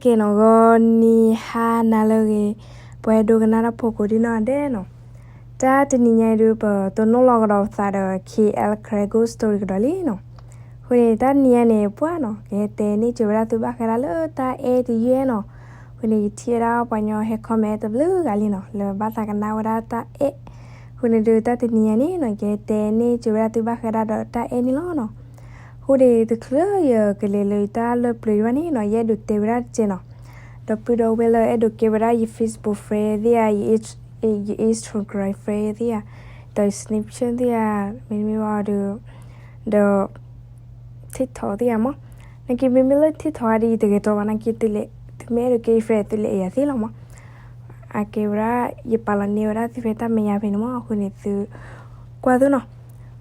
ကဲနီၤ ဂီၤနံၤဟါနၤလၢအဂ့ၤ, ပှၤဒိကနၣ်တၢ်ဖိကိးဒံနီၢ်ဒဲးနီၤ, တၢ်တနံၤညါအံၤဒုး ပတိၢ်နီၣ်လီၤကဒီးပသးဒီး K L Karen Ghost Story ကဒီးလံနီၤ. အဃိန့ၣ် တၢ်တနံၤညါန့ၣ် ပှၢ်နီၤ ကဟဲတဲန့ၢ်စၢၤဝဲဒၣ်သုဘၣ်ဃးဒၣ်လၢတၢ်အဲၣ်တယုၢ်နီၤ. အဃိန့ၣ် ယထံၣ်ဝဲဒၣ်ပှၤကညီဟဲ comment တဘျုးဂၤလံနီၤ လၢဘၣ်သးကနၣ်ဝဲဒၣ်တၢ်အဲၣ်. အဃိန့ၣ်ဒုး တၢ်တနံၤညါန့ၣ်နီၤ ကဟဲတဲန့ၢ်စၢၤဝဲဒၣ်သုဘၣ်ဃးဒၣ်ဒီးတၢ်အဲၣ်န့ၣ်လီၤနီၤ. အဃိန့ၣ် တချုးယကလဲၤလၢယတၢ်လၢပျၢၤယဘၣ်န့ၣ်နီၤ ယအဲၣ်ဒိးတဲဝဲဒၣ်တစဲးနီၤ. ဒီပုၢ်ဒီဝဲၢ်လၢအဲၣ်ဒိးကဲဝဲဒၣ်ယ Facebook friend သ့ၣ်ဧါ, ယ Instagram friend သ့ၣ်ဧါ, ဒီး Snapchat သ့ၣ်ဧါ, မ့တမ့ၢ်ဘၣ်ဒီး ဒီး TikTok သ့ၣ်ဧါမး. နာ်က့မ့မ့ၢ်လၢ TikTok ဒီးယတဂဲၤတီဘၣ် နာ်က့သုလဲၤ, သုမ့ၢ်အဲၣ်ဒိးကဲယ friend သုလဲၤအဲၣ်ယၤသ့လီၤမး. အကဲဝဲဒၣ် ယပာ်လီၤန့ၢ်ဝဲဒၣ်သုဖဲတၢ်မဲာ်ညါဖဲန့ၣ်မး အဃိန့ၣ်သုကွၢ်သုနီၤ.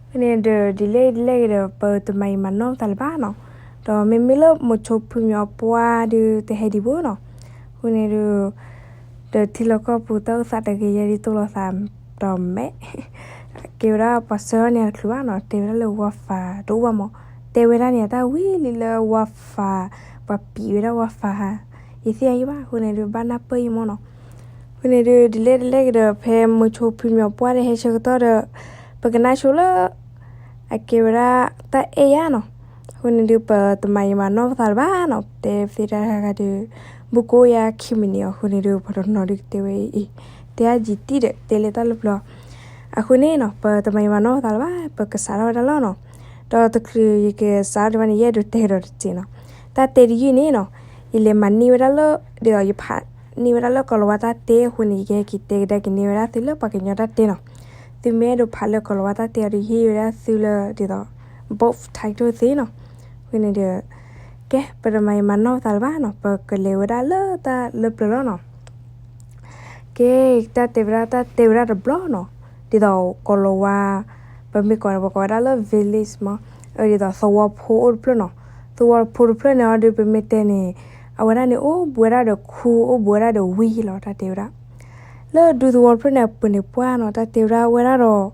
အဃိန့ၣ်ဒီး ဒ်လဲၣ်ဒ်လဲၣ်ဂ့ၤဒီး ပတမၤယံာ်မၤနီၢ်ပသးလၢၤဘၣ်နီၤ. ဒီးမ့မ့ၢ်လၢမိၤဆိဖုမၠီၤပှၢ်ဒုးတဟဲဒံးဘၣ်နီၤ. အဃိန့ၣ်ဒုး ဒီးထံလီၢ်ကီၢ်ပူၤတၢ်အိၣ်သးတဂ့ၤယဲဒ်သိးလိာ်သးဒီးမဲာ် ကဲဝဲဒၣ်ပှၤဆှၢန့ၢ်တချုးဘၣ်နီၤ တဲဝဲဒၣ်လၢဝါဖးတအိၣ်ဘၣ်မး. တဲဝဲဒၣ်န့ၣ် အတၢ်ဝံၤလံလၢဝါဖး, ပှၤပံးဝဲဒၣ်ဝါဖးဧါ, ယသ့ၣ်ညါယဘၣ် အဃိန့ၣ်ဒုး ဘၣ်နၢ်ပၢၢ်ယံမးနီၤ. အဃိန့ၣ်ဒုး ဒ်လဲၣ်ဒ်လဲၣ်ဂ့ၤဒီး ဖဲမိၤဆိဖုမၠီၤပှၢ်ဒီးဟဲဆၢကတီၢ်ဒီး ပကနၣ်ဆိလၢ အကဲဝဲဒၣ်တၢ်အဲၣ်ယါနီၤ. အဃိန့ၣ်ဒုး ပတမၤယံာ်မၤနီၢ်ပသးလၢၤဘၣ်နီၤ တဲသ့တၢ်တခါခါဒီး ဘူးကအိၣ်ယါခံမံးနံးအဃိန့ၣ်ဒုး ပှၤတနီၤဒုးကတဲဝဲအံၤ တဲအါယံာ်တံၢ်ဒီး တဲလၢတၢ်လၢပျၢၤ. အဃိန့ၣ်နီၤ ပတမၤယံာ်မၤနီၢ်ပသးလၢၤဘၣ် ပကစးထီၣ်ဝဲဒၣ်လီၤနီၤ. ဒီးတချုးယကစးထီၣ်ဒံးဘၣ်န့ၣ် ယအဲၣ်ဒိးတဲကဒီးတစဲးနီၤ. တၢ်တဲတယုၢ်န့ၣ်နီၤ ယလဲၤမၤန့ၢ်ဝဲဒၣ်လၢ ဒ်သိးယဖးန့ၢ်ဝဲဒၣ်လၢကိၤလၤဝါတၢ်တဲအဃိန့ၣ် ယကဟဲက့ၤတဲကဒါက့ၤန့ၢ်ဝဲဒၣ်သုလၢပှၤကညီတၢ်တဲနီၤ. သုမ့ၢ်အဲၣ်ဒိးဖးလၢကိၤလၤဝါတၢ်တဲအီၤဒီး ယဟ့ၣ်ဝဲဒၣ်သုလၢ ဒ်သိး both title သ့နီၤ. အဃိန့ၣ်ဒီး ကဲ ပတမၤယံာ်မၤနီၢ်ပသးလၢၤဘၣ်နီၤ ပကလဲၤဝဲဒၣ်လၢတၢ်လၢပျၢၤလီၤနီၤ. ကဲ တၢ်တဲဝဲဒၣ် တၢ်တဲဝဲဒၣ်တဘျီနီၤ, ဒ်သိးကိၤလၤဝါ ပမ့ၢ်ကိးန့ၣ် ပှၤကိးဝဲဒၣ်လၢ village မး, ဒ်သိးသဝီဖိအိၣ်တဖျၢၣ်နီၤ. သဝီဖိတဖျၢၣ်န့ၣ်အီၤဒုး ပမ့ၢ်တဲန့ၣ် အဝဲဒၣ်န့ၣ် အိၣ်ဘူးဝဲဒၣ်ဒီးခူ အိၣ်ဘူးဝဲဒၣ်ဒီးဝ့ၢ်လီၤ တၢ်တဲဝဲဒၣ်. လၢဒူသဝီတဖျၢၣ်န့ၣ် အပူၤန့ၣ်ပှၢ်နီၤ တၢ်တဲဝဲဒၣ် အိၣ်ဝဲဒၣ်ဒီး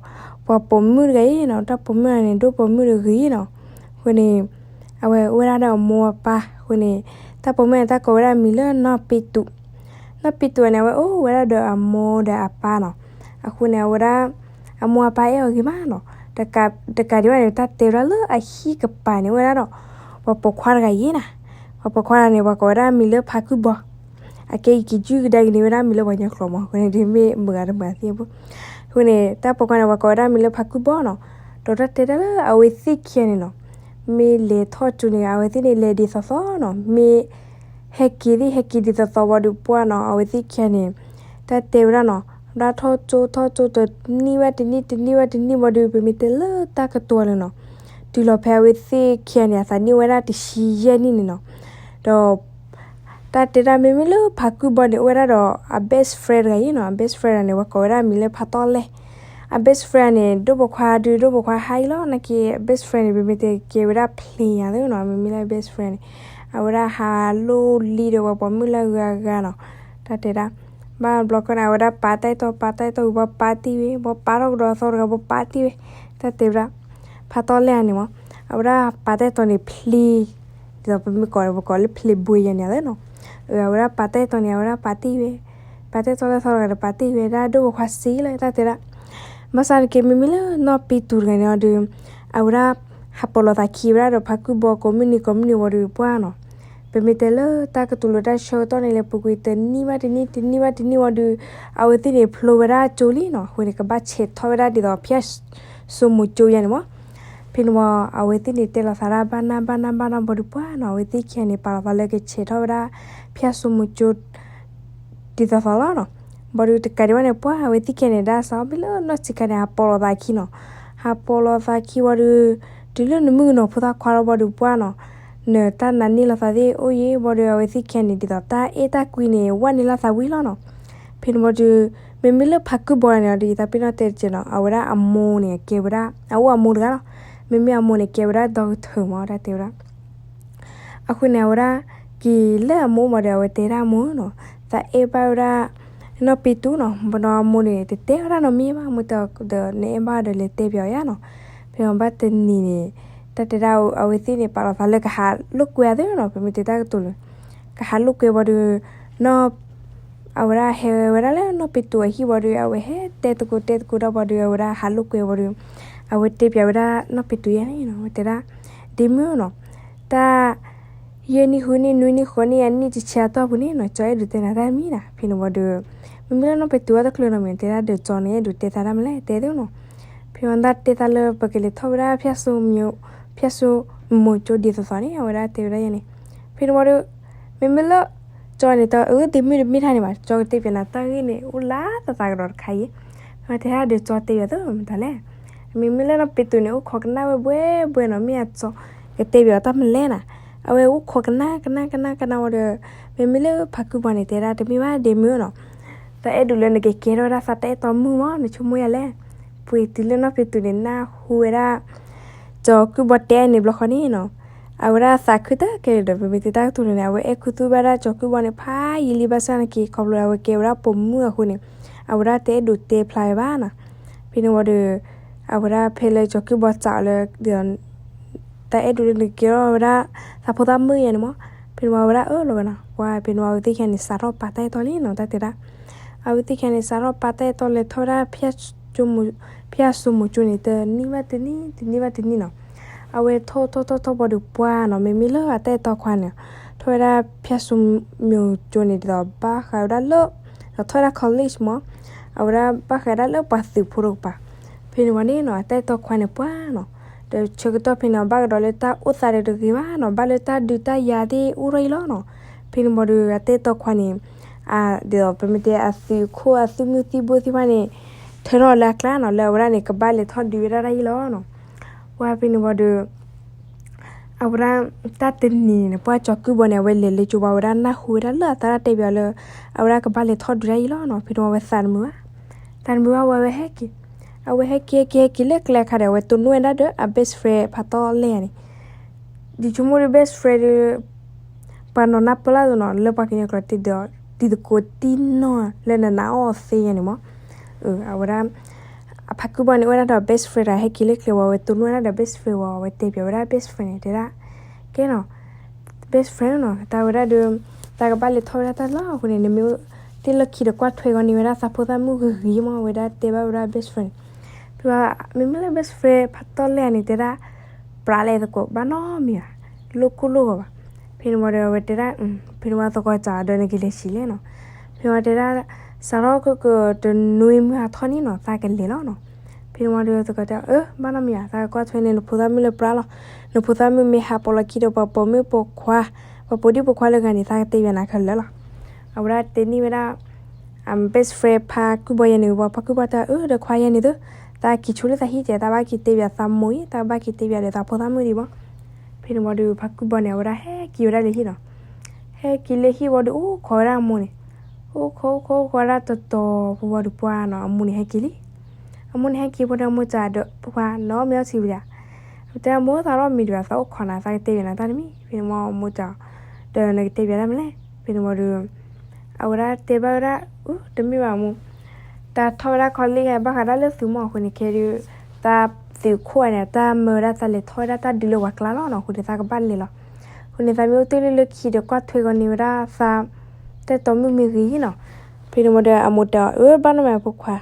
ပှၤပိာ်မုၣ်တဂၤအံၤနီၤ, တၢ်ပိာ်မုၣ်န့ၣ် ဒိၣ်ပိာ်မုၣ်တဂ့ၤနီၤ. အဃိန့ၣ် အဝဲအိၣ်ဝဲဒၣ်ဒီးအမိၢ်အပၢ်အဃိန့ၣ် တၢ်ပိာ်မုၣ်န့ၣ် တၢ်ကိးဝဲဒၣ်မံၤလၢနီၢ်ပ့တူး. နီၢ်ပ့တူးန့ၣ် အဝဲအိၣ်ဝဲဒၣ်ဒီးအမိၢ်ဒီးအပၢ်နီၤ. အဃိန့ၣ် အဝဲဒၣ် အမိၢ်အပၢ်အဲၣ်အီၤဂ့ၤမးနီၤ. တကးဒံးဘၣ်န့ၣ် တၢ်တဲဝဲဒၣ်လၢအဟံၣ်ကပၤန့ၣ် အိၣ်ဝဲဒၣ်ဒီး ပှၤပိာ်ခွါတဂၤအံၤနီၤ. ပှၤပိာ်ခွါတဂၤန့ၣ် ပှၤကိးဝဲဒၣ်မံၤလၢဖါကုၢ်ဘီ အကဲယက့ၤယုၢ်ကဒါက့ၤန့ၢ်ဝဲဒၣ်မံၤလၢပှၤကညီကျိာ်မး အဃိန့ၣ် ဒ်မ့ၢ်မုာ်ဂၤတမုာ်ဂၤသ့ၣ်ဖိ. အဃိန့ၣ် တၢ်ပိာ်ခွါန့ၣ် ပှၤကိးဝဲဒၣ်မံၤလၢဖါကုၢ်ဘီနီၤ. ဒီးတၢ်တဲဒၣ်လၢအဝဲသ့ၣ်ခံဂၤန့ၣ်နီၤ မ့ၢ်လဲၤထီၣ်ကၠိန့ၣ် အဝဲသ့ၣ်န့ၣ် လဲၤဒ်သိးသိးနီၤ, မ့ၢ်ဟဲက့ၤသ့ၣ် ဟဲက့ၤဒ်သိးသိးဝံၤဒီးပှၢ်နီၤ အဝဲသ့ၣ်ခံဂၤန့ၣ် တၢ်တဲဝဲဒၣ်နီၤ ဘၣ်ထီၣ်ကၠိ ထီၣ်ကၠိ တနံၣ်ဘၣ်တနံၣ် တနံၣ်ဘၣ်တနံၣ်ဝံၤဒီး ပမ့ၢ်တဲလၢတၢ်ကတိၤလၢနီၤ တုၤလီၤဖဲအဝဲသ့ၣ်ခံဂၤန့ၣ် အသးနံၣ်အိၣ်ဝဲဒၣ်တဆံယဲၢ်နံၣ်န့ၣ်နီၤ. ဒီး တၢ်တဲဒၣ်မ့မ့ၢ်လၢဖါကုၢ်ဘီန့ၣ် အိၣ်ဝဲဒၣ်ဒီးအ best friend တဂၤအံၤနီၤ, အ best friend တဂၤန့ၣ် ပှၤကိးဝဲဒၣ်မံၤလၢဖါတီၢ်လဲၢ်. အ best friend န့ၣ် ဒိၣ်ပိာ်ခွါဒုး ဒိၣ်ပိာ်ခွါဟါအံၤလီၤ နာ်က့ အ best friend န့ၣ် ပမ့ၢ်တဲကဲဝဲဒၣ်ဖျ့ညါသ့နီၤ, မ့မ့ၢ်လၢအ best friend န့ၣ် အဝဲဒၣ်ဟးလိၣ်လံဒီးပှၤပိာ်မုၣ်လၢအဂၤဂၤနီၤ, တၢ်တဲဒၣ် ဘၣ်ဘျီကီၢ်န့ၣ် အဝဲဒၣ်ပာ်တၢ်အဲၣ်တီ ပာ်တၢ်အဲၣ်တီဝံၤ ဘၣ်ပာ်တံၢ်ဝဲ ဘၣ်ပာ်ထီၣ်ကဒီးသီတဂၤ ဘၣ်ပာ်တံၢ်ဝဲ, တၢ်တဲဝဲဒၣ် ဖါတီၢ်လဲၢ်န့ၣ်မး အဝဲဒၣ်ပာ်တၢ်အဲၣ်တီန့ၣ်ဖျ့ ဒ်သိးပမ့ၢ်ကိးန့ၣ် ပကိးလၢဖျ့ဘှ့ညါန့ၣ်သ့နီၤ, အဝဲဒၣ်ပာ်တၢ်အဲၣ်တီန့ၣ် အဝဲဒၣ်ပာ်တံၢ်ဝဲ, ပာ်တၢ်အဲၣ်တီလၢသီတဂၤဒီးပာ်တံၢ်ဝဲ ဒၣ်ဒိၣ်ပိာ်ခွါစ့လီၤ တၢ်တဲဒၣ်, ဘၣ်ဆၣ်တက့ၢ် မ့မ့ၢ်လၢနီၢ်ပ့တူးတဂၤန့ၣ်အီၤဒီး အဝဲဒၣ် ဟးပိာ်လိာ်သးခံဝဲဒၣ်ဒီးဖါကုၢ်ဘီကိးမုၢ်နံၤကိးမုၢ်နံၤဝံၤဒီးပှၢ်နီၤ, ပမ့ၢ်တဲလၢတၢ်ကတိၤလၢတၢ်ဆၢကတီၢ်န့ၣ် လဲၤပူၤကွံာ်တနံၣ်ဘၣ်တနံၣ် တနံၣ်ဘၣ်တနံၣ်ဝံၤဒီး အဝဲသ့ၣ်န့ၣ်ဖျိဝဲဒၣ်ကၠိလံနီၤ, အဃိန့ၣ် ကဘၣ်ဆဲးထီၣ်ဝဲဒၣ်ဒ်သိးဖၠၣ်စိမိၤကၠိယါန့ၣ်မး, ဖဲန့ၣ်ဝံၤ အဝဲသ့ၣ်န့ၣ်တဲလိာ်သးဒၣ်ဘၣ်နၢ်ဘၣ်နၢ်ဘၣ်နၢ်ဝံၤဒီးပှၢ်နီၤ, အဝဲသ့ၣ်ခံဂၤန့ၣ် ပာ်လီၤသးလၢကဆဲးထီၣ်ဝဲဒၣ် ဖၠၣ်စိမိၤကၠိ ဒ်သိးသိးလီၤနီၤ, ဝံၤဒီးတကးဒံးဘၣ်န့ၣ် ပှၢ်အဝဲသ့ၣ်ခံဂၤန့ၣ် ဒၣ်စးဘၣ်လၢနီၢ်ဆံးခါန့ၣ် ဟးပိာ်လိာ်သးခံနီၤ, ဟးပိာ်လိာ်သးခံဝံၤဒီး တုၤလၢနမုၣ်ကနီၤဖိသၣ်ခွါလီၤဝံၤဒီးပှၢ်နီၤ, နတၢ်နာ်န့ၢ်လိာ်သးသ့ၣ်အိၣ်ယံၤဝံၤဒီး အဝဲသ့ၣ်ခံဂၤန့ၣ် ဒ်သိးတၢ်အဲၣ်တၢ်ကွံန့ၣ် ဝဲန့ၣ်လၢသးဝံၤလီၤနီၤ, ဖဲန့ၣ်ဝံၤဒီး မ့မ့ၢ်လၢဖါကုၢ်ဘီန့ၣ်ဒီး ယသးပ့ၤနီၣ်တဲတက့ၢ်နီၤ, အဝဲဒၣ်အမိၢ်န့ၣ် ကဲဝဲဒၣ် အအိၣ်အမိၢ်တဂၤလီၤ, မ့မ့ၢ်အမိၢ်န့ၣ် ကဲဝဲဒၣ်ဒီကထၢၣ်မး တၢ်တဲဝဲဒၣ် အဃိန့ၣ် အဝဲဒၣ် က့ၤလၢအမိၢ်မးဒီး အဝဲတဲဒၣ်အမိၢ်နီၤ, သးအဲၣ်ဘၣ်ဝဲဒၣ် နီၢ်ပ့တူးနီၤ, ဘၣ်ဒီးအမိၢ်န့ၣ် တတဲဝဲဒၣ်နီတမံၤဘၣ်, မ့ၢ်တဲဒီးနအဲၣ်ဘၣ်ဒီးလဲၤတဲပၠးအီၤယါနီၤ, ဖဲန့ၣ်ဘၣ်တနံၤန့ၣ် တၢ်တဲဒၣ်အဝဲသ့ၣ်န့ၣ် ပာ်လီၤသးလၢကဟးလိာ်ကွဲသ့နီၤ, ပမ့ၢ်တဲတၢ်ကတိၤလၢ ကဟးလိာ်ကွဲဘၣ်ဒီး နီၢ် အဝဲဒၣ်ဟဲဝဲဒၣ်လၢနီၢ်ပ့းတူးအဟံၣ်ဘၣ်ဒီး အဝဲဟဲတဲသကိးတဲသကိးတၢ်ဘၣ်ဒီး အဝဲဒၣ်ဟးလိာ်ကွဲဘၣ်ဒီး အဝဲတဲပၠးဝဲဒၣ်နီၢ်ပ့းတူးယဲန့ၣ်နီၤ အဝဲတဲဒၣ် ဒ့မုၣ်နီၤ တၢ် ယဲၢ်နံၣ်ဃုနံၣ်နွံနံၣ်ဃိးနံၣ်အနံၣ်တဆံအတီၢ်ပူၤန့ၣ်နီၤ ကၠီအဲၣ်ဒိးတဲနၤတၢ်တမံၤနီၤ ဖဲန့ၣ်ဝံၤဒီး မ့မ့ၢ်လၢနီၢ်ပ့းတူးအတချုးနီၤ မ့ၢ်တဲဒၣ်ဒီးကၠီန့ၣ်အဲၣ်ဒိးတဲသးတၢ်မလဲၣ် တဲသ့နီၤ ဖဲဝံၤဒၣ်တဲသးလၢပကလဲၤထီၣ်ဝဲဒၣ် ဖၠၣ်စိမိၤကၠိဒ်သိးသိးန့ၣ် အဝဲဒၣ်တဲဝဲဒၣ်ယဲန့ၣ် ဖဲန့ၣ်ဝံၤဒီး မ့မ့ၢ်လၢ ကၠီန့ၣ်တအၢဒ့မုၣ်တမ့ၢ်တၢ်န့ၣ်ဘၣ် ကၠီကတဲပၠးနၤတၢ်ဂ့ၢ်န့ၣ် အိၣ်လၢသးသးကဒီးတခါအံၤ တဲဒၣ်ဒီးကၠီတဲပၠးသ့မတၤလဲၣ် မ့မ့ၢ်လၢနီၢ်ပ့းတူးန့ၣ် အိၣ်ခိးကနၣ်ဝဲဘှဲဘှဲနီၤ မ့ၢ်အကၠီ ကတဲပၠးအီၤတၢ်မလဲၣ်နၤ အဝဲအိၣ်ခိးကနၣ်ကနၣ်ကနၣ်ကနၣ်ဝံၤဒီး မ့မ့ၢ်လၢဖါကုၢ်ဘီန့ၣ် တဲဒၣ်တမ့ၢ်ဘၣ်ဒ့မုၣ်နီၤ သးအဲၣ်ဒိးလၢနကကဲထီၣ်ဝဲဒၣ်သးတၢ်အဲၣ်တီမုၣ်မး နဆိကမိၣ်ယၤလဲၣ် ပှ့ၤတုၤလၢနီၢ်ပ့းတူးန့ၣ် နၢ်ဟူဝဲဒၣ် ကၠီကုၢ်ဘီတဲန့ၣ်ဘျီဃီန့ၣ်နီၤ အဝဲဒၣ်သးခုတကဲဒီး ပမ့ၢ်တဲတၢ်ကတိၤလၢန့ၣ် အဝဲအဲၣ်ခူသူၣ်ဘၣ်ဒၣ်ကၠီကုၢ်ဘီန့ၣ် ဖးယံာ်လံဘၣ်ဆၣ်နာ်က့ ခီဖျိအဝဲကဲဝဲဒၣ်ပိာ်မုၣ်အဃိန့ၣ် အဝဲဒၣ်တအဲၣ်ဒိးတဲဖျါဝဲဘၣ်နီၤ ဖဲန့ၣ်ဝံၤဒီး အဝဲဒၣ်ဖဲလၢကၠီကုၢ်ဘီစံးအီၤလၢ တၢ်အဲၣ်ဒိးလၢနကကဲထီၣ်ဝဲဒၣ် သးဖိသၣ်မုၣ်ယဲန့ၣ်မး ဖဲန့ၣ်ဝံၤအဝဲဒၣ်အၢၣ်လီၤဝဲနီၤ ပှၤဖဲန့ၣ်ဝံၤအဝဲသ့ၣ်ခံဂၤန့ၣ် စးထီၣ်ပာ်တၢ်အဲၣ်တီလံနီၤ တၢ်တဲဒၣ် အဝဲသ့ၣ်ခံဂၤန့ၣ် စးထီၣ်ပာ်တၢ်အဲၣ်တီလဲၤထီၣ်ဝဲဒၣ် ဖၠၣ်စိမိၤကၠိန့ၣ် တနံၣ်ဘၣ်တနံၣ် တနံၣ်ဘၣ်တနံၣ်နီၤ အဝဲထီၣ်ထီၣ်ထီၣ်ထီၣ်ဘၣ်ဒီးပှၢ်နီၤ မ့မ့ၢ်လၢအတၢ်အဲၣ်တီခွါန့ၣ် ထီၣ်ဝဲဒၣ် ဖၠၣ်စိမိၤကၠိန့ၣ် ဒ်သိးဘၣ်ဃးဝဲဒၣ်လၢ ဒီးထီၣ်ဝဲဒၣ် college မး အဝဲဒၣ်ဘၣ်ဃးဒၣ်လၢပှၤသုးဖိတကပၤ ဖဲန့ၣ်ဝံၤန့ၣ်နီၤ အတၢ်အဲၣ်တီခွါန့ၣ်ပှၢ်နီၤ ဒီးဆၢကတီၢ်ဖဲန့ၣ် ဘၣ်ကဒီးလၢတၢ်အိၣ်သးဒီးတဂ့ၤဘၣ်နီၤ ဘၣ်လၢတၢ်ဒုးတၢ်ယၤသ့ၣ်အိၣ်ထီၣ်အံၤလီၤနီၤ ဖဲန့ၣ်ဝံၤဒီး အတၢ်အဲၣ်တီခွါန့ၣ် ဒ်သိးပမ့ၢ်တဲအသုးခိၣ်အသုးမုၢ်သံၣ်ဘိသ့ၣ်တဖၣ်န့ၣ် ထၢထီၣ်လၢအကျါနီၤ လၢအဝဲဒၣ်န့ၣ် ကဘၣ်လဲၤထီၣ်ဒုးဝဲဒၣ်တၢ်အံၤလီၤနီၤ ပှၢ်ဖဲန့ၣ်ဝံၤဒီး အဝဲဒၣ် တၢ်တနံၤန့ၣ် ပှၢ်ကၠီကုၢ်ဘီန့ၣ် အဝဲလဲၤလၢကၠိဘၣ်ဝဲဒၣ်နၢ်ဟူဝဲဒၣ်လၢအသးဒၣ်တဲပၠးလၢ အဝဲဒၣ်ကဘၣ်လဲၤထီၣ်ဒုးတၢ်အံၤလီၤနီၤ ဖဲန့ၣ်ဝံၤအဝဲသးတမုာ်ဘၣ် သးတမုာ်ဘၣ်ဝံၤအဝဲဟဲက့ၤ အဝဲဟဲက့ၤဟဲက့ၤဟဲက့ၤလၢကျဲအခါဒီး အဝဲတိၢ်နီၣ်ဝဲဒၣ်ဒီးအ best friend ဖးတီၢ်လဲၢ်ယၤန့ၣ် ဒ်ဆိကမိၣ်ဒီး best friend ဒီး ပှၤနီၢ်နၢ်ပၢၢ်လၢ်သိးနီၤ လၢပှၤကညီကျိာ်တံၤဒီး တံၤသကိးတံၢ်နီၢ်လၢနနးအီၣ်သ့ယဲန့ၣ်မး အဝဲဒၣ် အဖါကုၢ်ဘီန့ၣ် အိၣ်ဝဲဒၣ်ဒီး best friend တဂၤ ဟဲက့ၤလၢကျဲဝံၤ အဝဲတိၢ်နီၣ်ဝဲဒၣ်ဒီး best friend ဝံၤ အဝဲတဲပၠးဝဲဒၣ် best friend န့ၣ် တဲဒၣ် ကဲနီၤ best friend နီၤ တၢ်ဝဲဒၣ်ဒီး တၢ်ကဘၣ်လဲၤထီၣ်ဝဲဒၣ်တၢ်လီၤအဃိန့ၣ် နမ့ၢ်အိၣ်တ့ၢ်လၢခံဒီးကွၢ်ထွဲဂီၤန့ၢ်ဝဲဒၣ်သးဖိသၣ်မုၣ်ဂ့ၤဂ့ၤမး အဝဲဒၣ်တဲဘၣ်ဝဲဒၣ် best friend န့ၣ် ဖဲဝံၤ မ့မ့ၢ်လၢ best friend ဖးတီၢ်လဲၢ်ယၤန့ၣ် တဲဒၣ် ပြးလဲသကိးဘၣ်နီတမံၤဘၣ် လိၣ်ကိၢ်လိၣ်ဂီၤဘၣ် ဖဲန့ၣ်ဝံၤဒီးအဝဲတဲဒၣ် ဖဲန့ၣ်ဝံၤသကိးစံးဒီးနကလဲၤဆံးလဲၣ်နီၤ ဖဲဝံၤတဲဒၣ် စးထီၣ်ကကတနွံမုၢ်ဟးထီၣ်န့ၣ်နီၤ သးကလဲၤလီၤနီၤ ဖဲန့ၣ်ဝံၤဒီးသကိးတဲ အၢ ဘၣ်နီတမံၤဘၣ် သးကကွၢ်ထွဲန့ၢ်နဖိသၣ်မုၣ်လၢပြးလီၤ နဖိသၣ်မုၣ်မ့ၢ်ဟးပိာ်လီၤခံဒီးပှၤပိာ်မုၣ်ပိာ်ခွါ ပှၤပိာ်ဒံၣ်ပိာ်ခွါလၢဂၤန့ၣ် သးကတဲပၠးနၤခဲလၢာ်လီၤ အဝဲဒၣ်တဲန့ၢ်ဝဲဒၣ် best friend ဖါကုၢ်ဘီယဲန့ၣ်ဝံၤ ဖါကုၢ်ဘီတဲ အၢ ဒီးခွါယဲန့ၣ်သု သးက့ၤဆိလၢသးဟံၣ်ကဲ သးဘၣ်က့ၤတဲပၠးသးမိၢ်အံၤ သးဘၣ်က့ၤတဲပၠးဒီးသးဖိသၣ်မုၣ်ဒံးမး ဖဲန့ၣ်ဝံၤဒီး ဖါကုၢ်ဘီန့ၣ် အဝဲဒၣ်ဟဲက့ၤဝဲဒၣ်လၢဟံၣ်နီၤ ဟဲက့ၤလၢဟံၣ်ဝံၤဒီး အိၣ်ခိးဝဲဒၣ်အမိၢ်န့ၣ် အိၣ်ခိးအိၣ်ခိးအိၣ်ခိးဝဲဒၣ်တတီၤ ဖဲဝံၤဒီးပှၢ်နီၤ အမိၢ်န့ၣ်ဟဲက့ၤလံ အမိၢ်န့ၣ်ဟဲက့ၤဝံၤဒီးအမိၢ်စံးဒီး ဖိခွါ နအီၣ်မ့ၤအီထံဝံၤဒံး တဲအမိၢ်သးလီၤမံၤဒံးဘၣ် သးအိၣ်ခိးနၤ သးကတဲပၠးနၤတၢ်တမံၤ ဖဲန့ၣ်ဝံၤအမိၢ်စံး ဒီးနကတဲပၠးတၢ်မနုၤလဲၣ် ဖဲန့ၣ်ဝံၤဒီး အဝဲဒၣ်တဲဘၣ်ဝဲဒၣ် အူ တမ့ၢ်ဘၣ်အမိၢ် တၢ်ထီၣ်ဝဲဒၣ် college ဘၣ်ဃးဒၣ်လၢသုးမီၤအဃိန့ၣ် ခဲဒုး တၢ်သုးခိၣ်န့ၣ် တၢ်မၢဝဲဒၣ်သးလဲၤထီၣ်ဝဲဒၣ်တၢ်ဒုးလၢပှၤကျါလီၤနီၤ အဃိန့ၣ် သးကဘၣ်လဲၤလီၤ အဃိန့ၣ် သးမ့ၢ်အိၣ်တ့ၢ်လၢလၢခံဒီးကွၢ်ထွဲဂီၤန့ၢ်ဝဲဒၣ်သး တၢ်အဲၣ်တီမုၣ်မ့ၢ်ဂ့ၤနီၤ ဖဲန့ၣ်ဝံၤဒီးအမိၢ်တဲအီၤ အၢ ဘၣ်နီၢ်မးဖိခွါ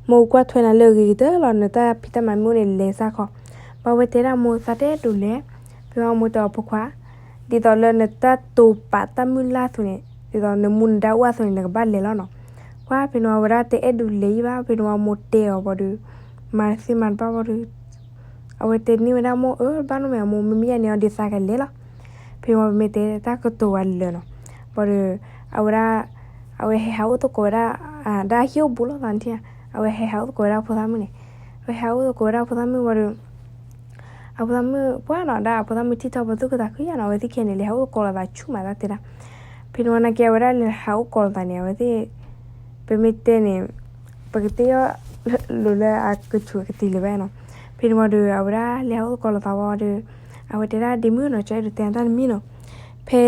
မိၢ်ကွၢ်ထွဲနၤလၢအဂ့ၤကတၢၢ်လီၤ နတၢ်ဖံးတၢ်မၤမ့ၢ်အိၣ်န့ၣ် လဲၤစ့ၢ်ကီး ဘၣ်ဝဲတဲဒၣ်မိၢ်သးတအဲၣ်ဒိးလဲၤ ဖဲဝံၤအမိၢ်တဲအီၤဖိခွါ ဒ်သိးလၢနတၢ်တိာ်ပာ်တၢ်မုၢ်လၢ်အသိးန့ၣ် ဒ်သိးနမူနဒါအိၣ်အသိးန့ၣ် နကဘၣ်လဲၤလီၤနီၤ ကွၢ်ဖဲန့ၣ်ဝံၤအဝဲဒၣ်တအဲၣ်ဒိးလဲၤအံၤဘၣ် ဖဲန့ၣ်ဝံၤအမိၢ်တဲအီၤဘၣ်ဒီး မၤတသ့မၤတဘၣ်ဘၣ်ဒီး အဝဲတဲန့ၢ်ဝဲဒၣ်မိၢ် အၢ ဘၣ်နီၢ်မးအမိၢ် မ့မ့ၢ်ယၤန့ၣ်အီၤဒုးသးကလဲၤလီၤ ဖဲဝံၤပမ့ၢ်တဲတၢ်ကတိၤဝဲလၢာ်နီၤ ဘၣ်ဒီး အဝဲဒၣ် အဝဲဟဲဟးအိၣ်သကိးဝဲဒၣ် ဒၣ်ဟံၣ်အိၣ်ဘူးလိာ်သးနထံၣ်ဧါ အဝဲဟဲဟးအိၣ်သကိးဝဲဒၣ်အဖိသၣ်မုၣ်န့ၣ် အဝဲဟဲဟးအိၣ်သကိးဝဲဒၣ်အဖိသၣ်မုၣ်ဘၣ်ဒီး အဖိသၣ်မုၣ်ပှၢ်နီၤ ဒၣ်အဖိသၣ်မုၣ်ထံၣ်ထီၣ်ပသူၣ်ကသးခုယါနီၤ အဝဲသ့ၣ်ခံဂၤန့ၣ် လဲၤဟးအိၣ်သကိးလိာ်သးဆူၣ်မးတၢ်တဲဒၣ် ဖဲန့ၣ်ဝံၤနာ်က့အဝဲဒၣ်လဲၤဟးအိၣ်သကိးလိာ်သးန့ၣ် အဝဲသ့ၣ် ပမ့ၢ်တဲန့ၣ် ပကတဲအီၤ လိၤလၢအကဆူးကတံၤလၢၤဘၣ်နီၤ ဖဲန့ၣ်ဝံၤဒီး အဝဲဒၣ်လဲၤဟးအိၣ်သကိးလိာ်သးဝံၤဒီး အဝဲတဲဒၣ်ဒ့မုၣ်နီၤ ကၠီအဲၣ်ဒိးတဲတၢ်တမံၤနီၤ ဖဲ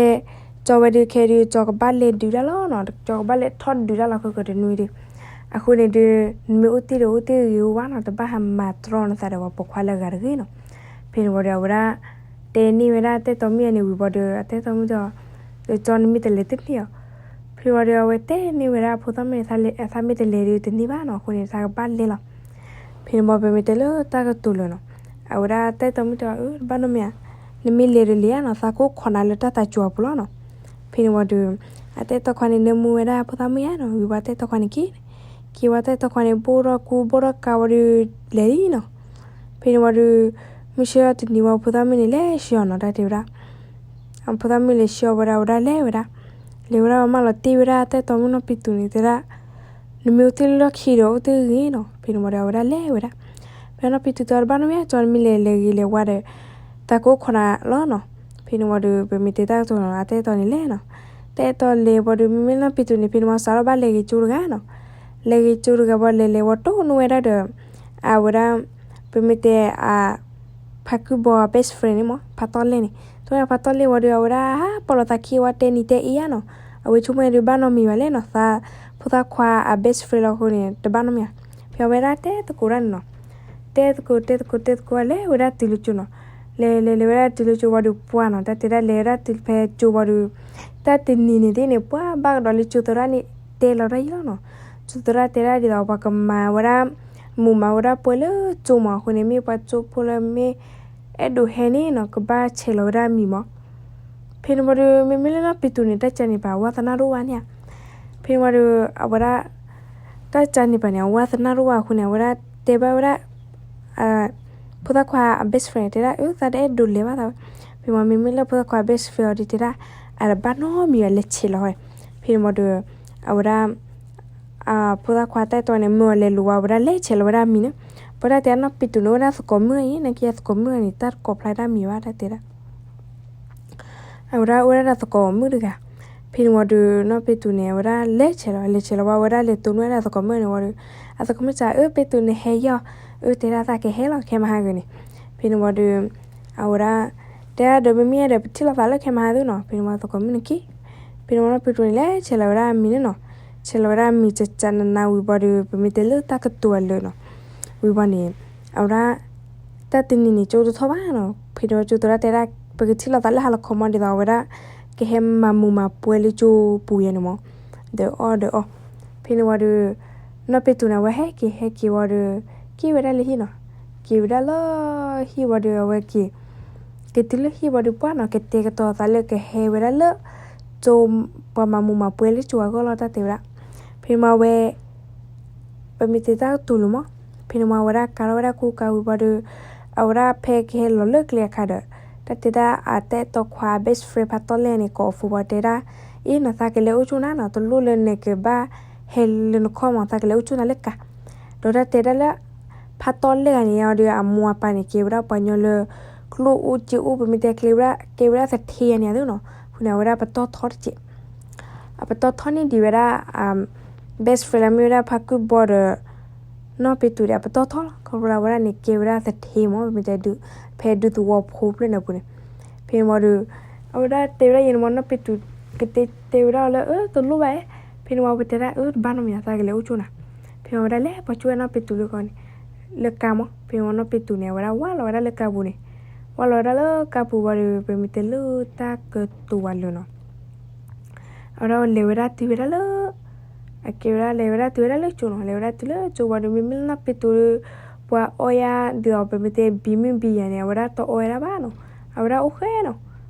ကၠီဝဲဒုးခဲဒုး ကၠီကဘၣ်လဲၤဒုးတၢ်လီၤနီၤ ကၠီကဘၣ်လဲၤထီၣ်ဒုးတၢ်လီၤခဲကတနွံဒုး အဃိန့ၣ်ဒုး နမ့ၢ်အိၣ်တ့ၢ်ဒီးအိၣ်တ့ၢ်ဂ့ၤဂ့ၤဝဲနီၤ တဘၣ်ဟးမၤတြီနသးဒီးပှၤပိာ်ခွါလၢအဂၤတဂ့ၤနီၤ ဖဲန့ၣ်ဝံၤဒီးအဝဲဒၣ် တဲန့ၢ်ဝဲဒၣ်တၢ်အဲၣ်တီမုၣ်ယဲန့ၣ်ဝံၤဘၣ်ဒီး အတၢ်အဲၣ်တီမုၣ်ဒီး ဒီးကၠီနမ့ၢ်တလဲၤတန့ၢ်အီၤ. ဖဲန့ၣ်ဝံၤဒီး အဝဲတဲန့ၢ်ဝဲဒၣ်အဖိသၣ်မုၣ်န့ၣ်, သးမ့ၢ်တလဲၤဒီးတန့ၢ်ဘၣ်နီၤ, အဃိန့ၣ် သးကဘၣ်လဲၤလီၤ. ဖဲန့ၣ်ဝံၤ ပမ့ၢ်တဲလၢတၢ်ကတိၤလၢာ်နီၤ, အဝဲဒၣ်တၢ်အဲၣ်တီမုၣ်တဲအီၤ, တဘၣ်နီတမံၤဧါ, နမ့ၢ်လဲၤဒီးလဲၤဧါနီၤ, သးကအိၣ်ခိးနၤလၢတၢ်သးစူၤအပူၤလီၤနီၤ. ဖဲန့ၣ်ဝံၤဒီး အတၢ်အဲၣ်တီခွါန့ၣ် နၢမူဝဲဒၣ်ဖိသၣ်မုၣ်ယါနီၤ, ဝံၤဝံၤတၢ်အဲၣ်တီခွါန့ၣ်က့ၤ, က့ၤဝံၤတၢ်အဲၣ်တီခွါန့ၣ် ဘိၣ်ထီၣ်ကူဘိၣ်ထီၣ်ကၤဝံၤဒီး လဲၤလံနီၤ. ဖဲန့ၣ်ဝံၤဒီး မုၢ်ဆ့ၣ်ထီၣ်တနံၤဝံၤ ဖိသၣ်မုၣ်န့ၣ် လဲၤဆှၢအီၤနီၤ, တၢ်တဲဝဲဒၣ် အဖိသၣ်မုၣ်လဲၤဆှၢဝဲဒီး အဝဲဒၣ်လဲၤဝဲဒၣ်, လဲၤဝဲဒၣ်မးလီၤတ့ၢ်ဝဲဒၣ်တၢ်အဲၣ်တီမုၣ်နီၢ်ပံၤသူန့ၣ် တဲဒၣ်, နမ့ၢ်အိၣ်တ့ၢ်လၢလီၢ်ခံဒီးအိၣ်တ့ၢ်ဂ့ၤနီၤ. ဖဲန့ၣ်ဝံၤဒီး အဝဲဒၣ်လဲၤဝဲဒၣ်. ဖဲနီၢ်ပံၤသူတဲအီၤ တဘၣ်နီတမံၤဧါ, ကၠီနမ့ၢ်လဲၤလဲၤဂ့ၤလဲၤဝါဒီး သးကအိၣ်ခိးနၤလီၤနီၤ. ဖဲန့ၣ်ဝံၤဒီး ပမ့ၢ်တဲတၢ်ကတိၤနီၤ, အတၢ်အဲၣ်တီန့ၣ်လဲၤနီၤ. တၢ်အဲၣ်တီလဲၤဝံၤဒီး မ့မ့ၢ်နီၢ်ပံၤသူန့ၣ် ဖဲန့ၣ်ဝံၤ စးထီၣ်ဘၣ်လဲၤဂ့ၤကၠိတဂၤနီၤ. လဲၤဂ့ၤကၠိတဂၤဝံၤ လဲၤလဲၤဝံၤ တိၢ်နီၣ်ဝဲဒၣ်ဒီး အဝဲဒၣ် ပမ့ၢ်တဲ အ ဖါကုၢ်ဘီ best friend န့ၣ်မး ဖါတီၢ်လဲၣ်န့ၣ်, တိၢ်န့ၣ်ဖါတီၢ်လဲၣ်ဝံၤဒီး အဝဲဒၣ်ဟးပိာ်လီၤသးခံဝံၤ တဲနံၤတဲအ့ယါနီၤ. အဝဲဆိကမိၣ်ဒုး ဘၣ်နီတမံၤဘၣ်လဲၣ်နီၤ, သးဖိသၣ်ခွါအ best friend လီၤအဃိန့ၣ် တဘၣ်နီတမံၤဧါ. ဖဲအဝဲဒၣ်တဲသကိးတၢ်န့ၣ်နီၤ, တဲသကိးတဲသကိးတဲသကိး လဲၤဝဲဒၣ်တုၤလၢကၠိနီၤ. လဲၤလဲၤလဲၤဝဲဒၣ်တုၤလၢကၠိဝံၤဒီး ပှၢ်နီၤ, တၢ်တဲဒၣ်လဲၤဝဲဒၣ်တုၤဖဲကၠိဝံၤဒီး တၢ်တနံၤန့ၣ်သ့ၣ်န့ၣ် ပှၢ်ဘၣ်ကဒီးလၢကၠိသရၣ်န့ၣ် တဲလီၤတၢ်ယံာ်လီၤနီၤ. ကၠိသရၣ်တဲဒၣ်ဒ်သိး ပှၤကမၤဝဲဒၣ် မူးမၤဝဲဒၣ်ပွဲလၢကၠိမးအဃိန့ၣ် မ့ၢ်ပှၤကၠိဖိလၢမ့ၢ်အဲၣ်ဒိးဟဲန့ၣ်နီၤ ကဘၣ်ဆဲးလီၤဝဲဒၣ်အမံၤမး. ဖဲန့ၣ်ဝံၤဒီး မ့မ့ၢ်လၢနီၢ်ပံၤသူန့ၣ် တၢ်ကန့ၣ်ပာ် ဝါသနာတအိၣ်ဘၣ်န့ၣ်ဧါ. ဖဲန့ၣ်ဝံၤဒီး အဝဲဒၣ် တၢ်ကန့ၣ်ပာ်န့ၣ် အဝါသနာတအိၣ်ဘၣ်အဃိန့ၣ် အဝဲဒၣ်တဲဘၣ်ဝဲဒၣ် ဖိသၣ်ခွါအ best friend တဲဒၣ် အၢ သးတအဲၣ်ဒိးလဲၤဘၣ်သးဝဲ. ဖဲမ့မ့ၢ်လၢဖိသၣ်ခွါ best friend အီၤဒီးတဲဒၣ် အတဘၣ်နီတမံၤဘၣ် လဲၤဆဲးလီၤဝဲ. ဖဲန့ၣ်ဝံၤဒီး အဝဲဒၣ် ဖိသၣ်ခွါတၢ်အဲၣ်တီန့ၣ် မၢအီၤလဲၤလိၤဝဲ အဝဲဒၣ်လဲၤဆဲးလီၤဝဲဒၣ်အမံၤန့ၣ်. ပဝဲဒၣ်တဲဒၣ်နီၢ်ပံၤသူန့ၣ် အိၣ်ဝဲဒၣ်သကိးမုၣ်အံၤ နာ်က့သကိးမုၣ်န့ၣ် တၢ်တကိးဖျါတၢ်မံၤဘၣ် တၢ်တဲဒၣ် အဝဲဒၣ်အိၣ်ဝဲဒၣ်ဒီးသကိးမုၣ်တဂၤ. ဖဲန့ၣ်ဝံၤဒီး နီၢ်ပံၤသူန့ၣ် အဝဲဒၣ်လဲၤဆဲးလီၤ လဲၤဆဲးလီၤဝံၤ အဝဲဒၣ်လဲၤတိၢ်နီၣ်ဝဲဒၣ်သကိးမုၣ်န့ၣ်ဝံၤဒီး အသကိးမုၣ်စံး အၢ ပံၤသူန့ၣ်ဟဲယီၤ, အၢ တဲဒၣ်သးကဟဲလီၤ ခဲမဟါဂ့ၤန့ၣ်. ဖဲန့ၣ်ဝံၤဒီး အဝဲဒၣ် တဲဒၣ်ဒီး မ့မ့ၢ်ဒီး ပထံၣ်လိာ်သးလၢခဲမဟါသုနီၤ. ဖဲန့ၣ်ဝံၤသကိးမုၣ်န့ၣ်က့ၤ. ဖဲန့ၣ်ဝံၤနီၢ်ပံၤသူန့ၣ် လဲၤဆဲးလီၤဝဲဒၣ်အမံၤန့ၣ်နီၤ. ဆဲးလီၤဝဲဒၣ်အမံၤကကနနၤဝံၤဘၣ်ဒီး ပမ့ၢ်တဲလၢတၢ်ကတိၤအလၢာ်နီၤ. ဝံၤဘၣ်န့ၣ် အဝဲဒၣ် တၢ်တနံၤန့ၣ် ကၠိတထီၣ်ဘၣ်နီၤ. ဖဲန့ၣ်ဝံၤကၠိသရၣ်တဲဒၣ် ပကထံၣ်လိာ်သးလၢဟါလီၤခီမီၤဒ်သိးအဝဲဒၣ် ကဟဲမၤမူးမၤပွဲလၢကၠိပူၤယဲန့ၣ်မီၤ. ဒီးအီၣ်ဒီးအီၣ်. ဖဲန့ၣ်ဝံၤဒီး နီၢ်ပံၤသူန့ၣ် အဝဲဟဲက့ၤဟဲက့ၤဝံၤဒီး က့ၤဝဲဒၣ်လၢဟံၣ်နီၤ. က့ၤဝဲဒၣ်လၢဟံၣ်ဝံၤဒီး အဝဲက့ၤ က့ၤတုၤလၢဟံၣ်ဝံၤဒီး ပှၢ်နီၤ ကတဲာ်ကတီၤသးလၢကဟဲဝဲဒၣ်လၢ ကၠိ ပှၤမၤမူးမၤပွဲလၢကၠိအဂီၢ်လီၤ တၢ်တဲဝဲဒၣ်. ဖဲန့ၣ်ဝံၤအဝဲ ပမ့ၢ်တဲတၢ်ကတိၤလၢာ်မီၤ. ဖဲန့ၣ်ဝံၤအဝဲဒၣ်ကၤထီၣ်ဝဲဒၣ်ကူကၤဝံၤဘၣ်ဒီး အဝဲဒၣ်ဖဲကဟဲလီၤလၢကျဲအခါဒီး တၢ်တဲဒၣ်အတၢ်အဲၣ်တီခွါ best friend ဖါတီၢ်လဲၣ်န့ၣ် ကိးအီၤဖိဘၣ်တဲဒၣ် အ့ၣ်နီၤ သးကလဲၤအိၣ်ကၠိနၤနီၤ တလိၣ်လၢနကဘၣ်ဟဲလၢနခီၣ်မီၤ သးကလဲၤအိၣ်ကၠိနၤလၢကၤ. ဒီးတၢ်တဲဒၣ်လၢ ဖါတီၢ်လဲၣ်ဂၤန့ၣ်ဒီး အမိၢ်အပၢ်န့ၣ် ကဲဝဲဒၣ်ပှၤကညီလၢ ကျိၣ်အိၣ်စ့အိၣ် ပမ့ၢ်တဲကျဲဝဲဒၣ် ကဲဝဲဒၣ်သထ့ဂၤန့ၣ်အသိးနီၤ. ဖဲန့ၣ် အဝဲဒၣ်ပတီၢ်ထီတစဲး အပတီၢ်ထီန့ၢ်ဒံးဝဲဒၣ် best friend လၢမ့ၢ်ဝဲဒၣ်ဖါကုၢ်ဘီဒီး နီၢ်ပံၤသူဒီး အပတီၢ်ထီလီၤ. ခီဖျိလၢအဝဲဒၣ်န့ၣ် ကဲဝဲဒၣ်သထ့မီၤ ပမ့ၢ်တဲ ဖဲဒူသဝီဖိဖျၢၣ်န့ၣ်အပူၤန့ၣ်. ဖဲန့ၣ်ဝံၤဒီး အဝဲဒၣ်တဲဝဲဒၣ်ယဲန့ၣ်မီၤ နီၢ်ပံၤသူ ကတဲတဲဝဲဒၣ်အီၤလၢ အၢ တလိၣ်ဘၣ်ဧါ. ဖဲန့ၣ်ဝံၤပတဲဒၣ် အၢ တဘၣ်နီတမံၤ သးကလဲၤအိၣ်ကၠိနၤ. ဖဲန့ၣ်ဝံၤဝဲဒၣ်လဲၤပိာ်ကၠိဝဲနီၢ်ပံၤသူလၢကီးန့ၣ် လၢကၤမီၤ. ဖဲန့ၣ်ဝံၤနီၢ်ပံၤသူန့ၣ် အဝဲဒၣ်ဝၢ်လီၤဝဲဒၣ်လၢကၤပူၤန့ၣ် ဝၢ်လီၤဝဲဒၣ်လၢကၤပူၤဝံၤဒီး ပမ့ၢ်တဲလၢတၢ်ကတိၤဝဲလၢာ်နီၤ. အဝဲဒၣ်လဲၤဝဲဒၣ်တုၤဝဲဒၣ်လၢ အကဲဝဲဒၣ်လဲၤဝဲဒၣ်တုၤဝဲဒၣ်လၢကၠိနီၤ. လဲၤဝဲဒၣ်တုၤလၢကၠိဝံၤဒီး မ့မ့ၢ်လၢနီၢ်ပံၤသူဒီး ပှၤအီၣ်ယါဒ်သိး ပမ့ၢ်တဲဘံမုၢ်ဘံယၤန့ၣ် အဝဲဒၣ်တအီၣ်ဝဲဒၣ်ဘၣ်နီၤ. အဝဲဒၣ်အိၣ်ဃဲနီၤ.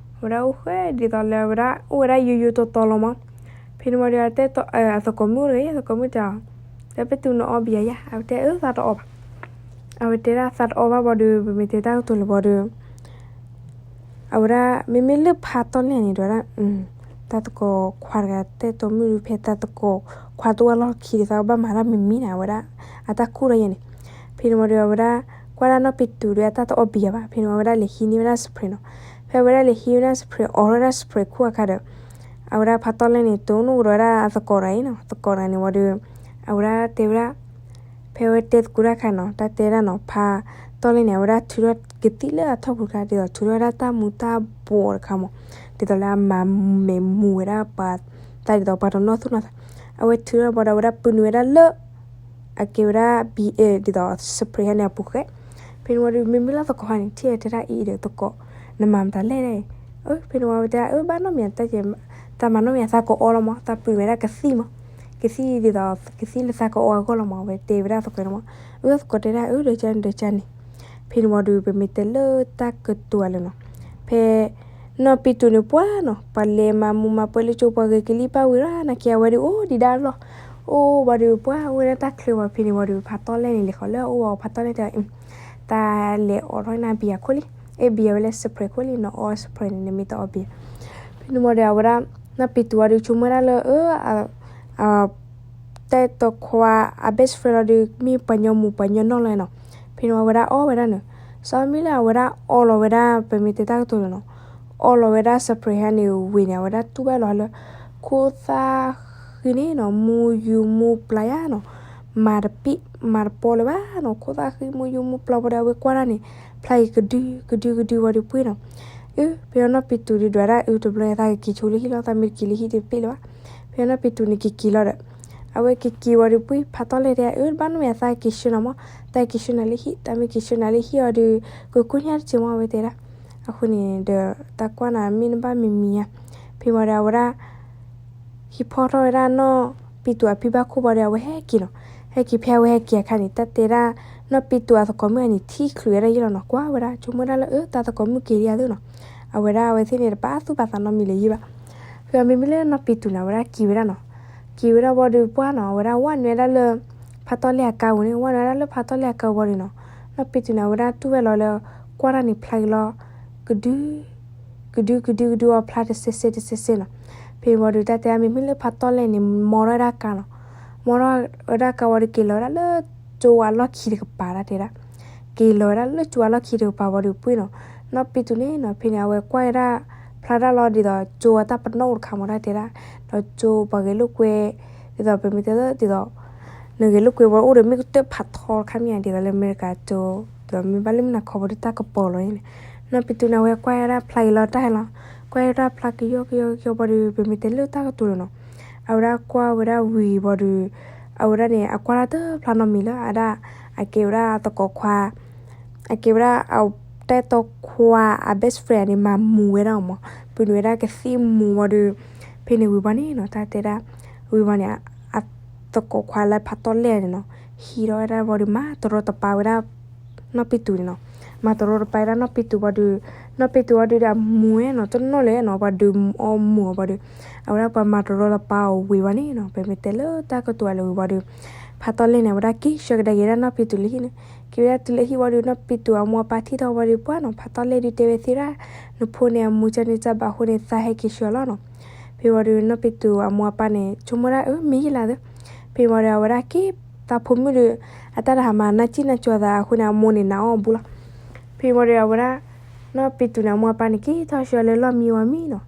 အဝဲဒၣ်အိၣ်ဃဲဒ်သိးလၢအဝဲဒၣ် အိၣ်ဝဲဒၣ်ယိယိတီတီလီၤမီၤ. ဖဲန့ၣ်ဝံၤဒီး အသကိးမုၣ်တဂၤ အသကိးမုၣ်တဲအီၤ ဒီးပံၤသူနအီၣ်ဘံယၤယါ အဝဲတဲအၢ သးတအီၣ်ဘၣ်. အဝဲတဲဒၣ်သးတအီၣ်ဘၣ်ဘၣ်ဒီး ပမ့ၢ်တဲတၢ်ကတိၤလၢာ်ဘၣ်ဒီး အဝဲဒၣ် မ့မ့ၢ်လၢဖါတီၢ်လဲၣ်န့ၣ်ဒီးဝဲဒၣ် တၢ်သကိးခွါတဂၤ တၢ်အဲၣ်တီမုၣ်ဒုး ဖဲတၢ်သကိးခွါတအိၣ်ဝဲလီၢ်ခံဒီး သးကဘၣ်မၤတၢ်မံၤမံၤန့ၣ် အဝဲဒၣ် အတၢ်ခူၣ်ဒီးယဲန့ၣ်. ဖဲန့ၣ်ဝံၤဒီး အဝဲဒၣ် ကွၢ်ဒၣ်နီၢ်ပံၤသူဒီး အတၢ်တအီၣ်ဘံယၤဘၣ်. ဖဲန့ၣ်ဝံၤ အဝဲဒၣ်လဲၤဟံးန့ၢ်ဝဲဒၣ် spray နီၤ. ဖဲအဝဲဒၣ်လဲၤဟံးဝဲဒၣ် spray အီၣ်ဝဲဒၣ် spray ခူၣ်အခါဒီး အဝဲဒၣ်ဖါတီၢ်လဲၣ်န့ၣ် တိၢ်နီၣ်ကဒီးဝဲဒၣ်အသကိးတဂၤအံၤနီၤ. သကိးတဂၤန့ၣ်ဝံၤဒီး အဝဲဒၣ်တဲဝဲဒၣ် ဖဲအဝဲတဲသကိးတၢ်အခါနီၤ တၢ်တဲဒၣ်နီၤ ဖါတီၢ်လဲၣ်န့ၣ် အဝဲဒၣ်ထုးထီၣ်ကသံၣ်လၢအထီၣ်ပူၤတခါ ဒ်သိးထုးထီၣ်ဝဲဒၣ်တၢ်မူၤတၢ်ဘှီးတခါမီၤ. ဒ်သိးလၢအမၤမဲာ်မူၤဝဲဒၣ်ပှၤ သးဒ်သိးပှၤတနီၣ်သူၣ်နီၣ်သး. အဝဲထုးထီၣ်ဘၣ်ဒီး အဝဲဒၣ်ပုၢ်နုာ်ဝဲဒၣ်လၢ အကဲဝဲဒၣ် ဘံ ဒ်သိး spray ဟဲန့ၣ်အပူၤဃဲ. ဖဲန့ၣ်ဝံၤဒီး မ့မ့ၢ်လၢသကိးဟါန့ၣ် ထံၣ်အတဲဒၣ်အံၤဒီးသကိး နမၤမတၤလဲၣ်. ဖဲန့ၣ်ဝံၤ အဝဲတဲ အၢ ဘၣ်နီတမံၤ တၢ်ကဲ တၢ်မၤနီၣ်မ့ၢ်အသးကအီလီၤမး, တၢ်ပှ့ၤဝဲဒၣ်ကသံၣ်မး, ကသံၣ်ဒ်သိး ကသံၣ်လၢသးကအီအဂီၢ်လီၤမး, အဝဲတဲဝဲဒၣ်သကိးန့ၣ်မး, အၢသကိးတဲဒၣ် အၢ ဒီးကန့ၣ် ဒီးကန့ၣ်, ဖဲန့ၣ်ဝံၤဒီး ပမ့ၢ်တဲလၢတၢ်ကတိၤအလၢာ်နီၤ, ဖဲ နီၢ်ပံၤတူာ်န့ၣ်ပှၢ်နီၤ, ပှၤလဲၤမၤမူးမၤပွဲလၢကၠိပှၤဂဲၤကလံၣ်ဘၣ်ဝံၤရၣ် နာ်က့အဝဲဒုးအိၣ်ဒံးဒၣ်လီၤ, အိၣ်ဘၣ်ဒီး ပှၢ်ဝဲဒၣ်တၢ်ချၢဝံၤ ဖဲန့ၣ်ဝံၤဒီး ဖးတီၢ်လဲၣ်န့ၣ် လဲၤဃီၤလၢအအိၣ်ဝံၤ ဖးတီၢ်လဲၣ်တဲ တၢ်လဲၤအိးထီၣ်နၢ်ဘံယၤခိၣ်လံ, အဲၣ်ဘံယၤဝဲလၢ spray ခိၣ်လံနီၤ, အီ spray န့ၣ် နမ့ၢ်တအီဘံယၤ, ဖဲန့ၣ်ဝံၤဒီး အဝဲဒၣ် နီၢ်ပံၤတူာ်ဝံၤဒီး ဆိကမိၣ်ဝဲဒၣ်လၢ အ တၢ်အဲၣ်တီခွါအ best friend လီၤဒီး မ့ၢ်ပှၤညီမူးပှၤညီနီၢ်လီၤနီၤ, ဖဲန့ၣ်ဝံၤအဝဲဒၣ်အီဝဲဒၣ်န့ၣ်, စီၤမ့ၢ်လၢအဝဲဒၣ်အီလီၤဝဲဒၣ် ပမ့ၢ်တဲတၢ်ကတိၤလၢာ်နီၤ, အီလီၤဝဲဒၣ် spray ဟဲန့ၣ်ဝံၤန့ၣ် အဝဲဒၣ်တူၢ်ဘၣ်လီၤလၢ ခိၣ်သၣ်ဃံန့ၣ်နီၤ မူယူၤမူပျၢ်ယါနီၤ, မၤတပံၣ်မၤတပီလၢၤဘၣ်နီၤ, ခိၣ်သၣ်ဃံမူယူၤမူပျၢ်ဝံၤဒီး အဝဲကွၢ်တၢ်န့ၣ် ဖျါအံၤကဒုကဒုကဒုဝံၤဒီးပှ့ၤနီၤ, အၢ ဖဲအီၤနီၢ်ပံၤတူာ်ဒုးဒွးဒၣ် အၢ တဘျီအသးကက့ၤဆိလၢဟံၣ်လီၤ, သးမ့ၢ်တက့ၤလၢဟံၣ်တပ့ၣ်လၢၤဘၣ်, ဖဲအီၤနီၢ်ပံၤတူာ်န့ၣ်က့ၤက့ၤလီၤဒီး အဝဲက့ၤက့ၤဝံၤဒီးပှ့ၤ ဖးတီၢ်လဲၣ်တဲ အၢ တဘၣ်နီတမံၤ အသးက့ၤဆှၢနၤမး, တၢ်က့ၤဆှၢနၤလၢဟံၣ်, တၢ်မ့ၢ်က့ၤဆှၢနၤလၢဟံၣ်အီၤဒီး ကကိၢ်ညါတစဲးမး အဝဲတဲဒၣ်, အဃိန့ၣ်ဒီး တၢ်ကွၢ်နၤမ့ၢ်နဘၣ်မံၤမံၤညါ, ဖဲဝံၤဒီးအဝဲဒၣ် ဟံးဖီထီၣ်ဝဲဒၣ်နီၢ်ပံၤတူာ်အဖံဘၣ်ခိၣ်ဘၣ်ဒီး အဝဲဟဲက့ၤနီၤ, ဟဲက့ၤဖဲအဝဲဟဲက့ၤအခါန့ၣ် တၢ်တဲဒၣ် နီၢ်ပံၤတူာ်အသကိးမုၣ်အန့ၣ် ထံၣ်ချုးဝဲဒၣ်ယ့ၢ်လီၤနီၤ, ကွၢ်ဝဲဒၣ် ဆိကမိၣ်ဝဲဒၣ်လၢ အၢ တၢ်သကိးမုၣ်က့ၤလံဧါသ့နီၤ, အဝဲဒၣ်အဝဲသ့ၣ်န့ၣ် တပာ်သူၣ်ပာ်သးနီတမံၤလၢၤယ့ၢ်ဘၣ်, ဖဲအီၤမ့မ့ၢ်လၢနီၢ်ပံၤတူာ်န့ၣ် အဝဲဒၣ်က့ၤဝဲဒၣ်နီၤ, က့ၤဝဲဒၣ်ဝံၤဒီးပှၢ်နီၤ အဝဲဒၣ်ဝဲနုာ်ဝဲဒၣ်လၢ ဖးတီၢ်လဲၣ်အကါပူၤန့ၣ်, ဝဲနုာ်ဝဲဒၣ်လၢဖးတီၢ်လဲၣ်အကါပူၤဝံၤဒီးနီၤ, နီၢ်ပံၤတူာ်န့ၣ် အဝဲဒၣ်တူၢ်ဝဲလီၤလၢ ကွၢ်တၢ်န့ၣ်ဖျါက့ၤလီၤ ကဒု ကဒုကဒုကဒုအီၤဖျါတစဲးစဲးတစဲးစဲးနီၤ, ဖဲဝံၤဒီးတၢ်တဲဒၣ်မ့မ့ၢ်လၢဖးတီၢ်လဲၣ်န့ၣ် မီထီၣ်ဝဲဒၣ်ကါနီၤ, မီထီၣ်ဝဲဒၣ်ကါဝံၤဒီးက့ၤလီၤဝဲဒၣ်လၢ ကၠိအလီၢ်ခံတကပၤတၢ်တဲဒၣ်, က့ၤလီၤဝဲဒၣ်လၢကၠိအလီၢ်ခံတကပၤဝံၤဒီးပှ့ၤနီၤ, နီၢ်ပံၤတူာ်န့ၣ်နီၤ ဖဲန့ၣ် အဝဲကွၢ်ဝဲဒၣ် ဖျါတၢ်လီၤဒ်သိး ကၠိအတၢ်ပနီၣ်အိၣ်တခါမီၤတၢ်တဲဒၣ်, ဒီးကၠိပှၤဂဲၤလိာ်ကွဲ ဒ်သိးပမ့ၢ်တဲလၢဒ်သိး နဂဲၤလိာ်ကွဲဝံၤအိၣ်ဒီးမ့ၢ်ကတၢၢ်ဖးထီတခါမ့ၢ်ဧါ ဒ်သိးလၢအမဲရကၤကၠိ, ဒ်သိးမ့ၢ်ဘၣ်လၢမုၢ်နၤခီဘီဒီးတၢ်ကပီၤလီၤန့ၣ်, နီၢ်ပံၤတူာ်န့ၣ် အဝဲကွၢ်ဝဲဒၣ်ဖျါက့ၤလီၤတၢ်ဟဲလီၤ, ကွၢ်ဝဲဒၣ်ဖျါကယီကယီကယီဘၣ်ဒီး ပမ့ၢ်တဲလၢတၢ်ကတိၤလၢာ်နီၤ, အဝဲဒၣ်ကွၢ်ဝဲဒၣ်ဝံၤဘၣ်ဒီး အဝဲဒၣ်န့ၣ် အကွၢ်တၢ်တဖျါနီတမံၤလၢအဒၣ် အကဲဝဲဒၣ်အသကိးခွါ အကဲဝဲဒၣ် တၢ်အဲၣ်တီခွါအ best friend န့ၣ် မၤမူးဝဲဒၣ်အီၤမး, ပနုာ်ဝဲဒၣ်ကသံၣ်မူးဝံၤဒီး ဖဲန့ၣ်ဝံၤဘၣ်န့ၣ်နီၤ တၢ်တဲဒၣ် ဝံၤဘၣ်န့ၣ် အသကိးခွါလၢဖးတီၢ်လဲၣ်န့ၣ်နီၤ ဟံးထီၣ်ဝဲဒၣ်ဝံၤဒီး မၤတရီတပါဝဲဒၣ် နီၢ်ပံၤတူာ်န့ၣ်နီၤ, မၤတရီတပါဝဲဒၣ်နီၢ်ပံၤတူာ်ဘၣ်ဒီး နီၢ်ပံၤတူာ်ဘၣ်ဒီး အမူးဝဲနီၤ တနီၣ်လဲၣ်နီၤ ပှၤဒုးအီမူးအီၤဘၣ်ဒီး အဝဲဒၣ်ပှၤမၤတရီတပါအီၤဝံၤဘၣ်န့ၣ်နီၤ ပမ့ၢ်တဲလၢတၢ်ကတိၤအလၢာ်ဝံၤဘၣ်ဒီး ဖးတီၢ်လဲၣ်န့ၣ် အဝဲဒၣ်က့ၤဆှၢကဒါက့ၤဒၣ်နီၢ်ပံၤတူာ်လၢဟံၣ်န့ၣ်, က့ၤဝဲဒၣ်တုၤလၢဟံၣ်ဝံၤဒီး နီၢ်ပံၤတူာ်အမိၢ်အပၢ်ထံၣ်ထီၣ်ဝံၤဒီး ပှၢ်နီၤ ဖးတီၢ်လဲၣ်ဒုးတဲဝဲသ့ၣ်ရၣ် နဖိန့ၣ် အမူးကန့ၣ်တၢ်ဘၣ်အဃိန့ၣ် သးဟဲက့ၤဆှၢအီၤလီၤနီၤ, ဖဲဝံၤဒီး နီၢ်ပံၤတူာ်အမိၢ်အပၢ်န့ၣ် ဆိကမိၣ်ဒၣ် အၢ မ့ၢ်ယဲၢ်လၢသ့, ဖဲဝံၤဒီး အဝဲဒၣ်က့ၤ သးဖိမုၣ်ဒီး အတၢ်တဟါမၤနၢ်စံၣ်နၢ်ကၠီသးအဃိန့ၣ် အမိၢ်န့ၣ်နာ်အီၤအဘူးလီၤ, ဖဲဝံၤဒီး အဝဲဒၣ် နီၢ်ပံၤတူာ်န့ၣ် အမိၢ်အပၢ်န့ၣ် က့ၤထီၣ်ဆှၢလၢလီၢ်မံဝံၤမံနီၤ,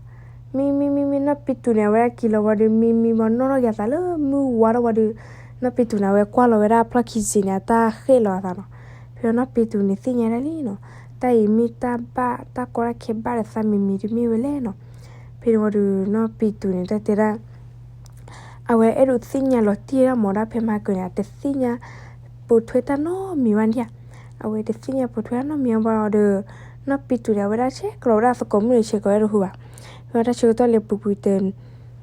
မံမံမံမံ နီၢ်ပံၤတူာ်န့ၣ် အဝဲဒၣ်က့ၤလီၤဝံၤဒီး မံမံဝံၤနီၣ်ထီၣ်က့ၤအသးလၢမုၢ်ဝါထီၣ်ဝံၤဒီး နီၢ်ပံၤတူာ်န့ၣ် အဝဲကွၢ်လီၤဝဲဒၣ်အဖျီၣ်ခံစ့န့ၣ် အတၢ်ဃဲၣ်လီၤအသးနီၤ, ဖဲနီၢ်ပံၤတူာ်န့ၣ်သ့ၣ်ညါဒၣ်လံနီၤ, တၢ်အံၤမ့ၢ်တၢ်ဘၣ်တၢ်ကီတၢ်ခဲဘၣ်ဒီးသးမံၤမံၤတမ့ၢ်ဝဲလဲၣ်နီၤ, ဖဲန့ၣ်ဝံၤဒီး နီၢ်ပံၤတူာ်န့ၣ် တၢ်တဲဒၣ် အဝဲအဲၣ်ဒိးသ့ၣ်ညါလီၤတံၢ်ဝဲဒၣ်မ့ၢ်ဒၣ်ဖဲမဟါကၢန့ၣ် အတသ့ၣ်ညါ ပိာ်ထွဲတၢ်နီတမံၤဘၣ်ဒံးဧါ, အဝဲတသ့ၣ်ညါပိာ်ထွဲတၢ်နီတမံၤဘၣ်ဒီး နီၢ်ပံၤတူာ်န့ၣ် အဝဲဒၣ်ဆဲးကျိးဝဲဒၣ်အသကိးမုၣ်န့ၣ် ဆဲးကျိးဝဲတဟူဘၣ်, ဖဲတၢ်ဆၢကတီၢ်လဲၤပူၤကွံာ်တ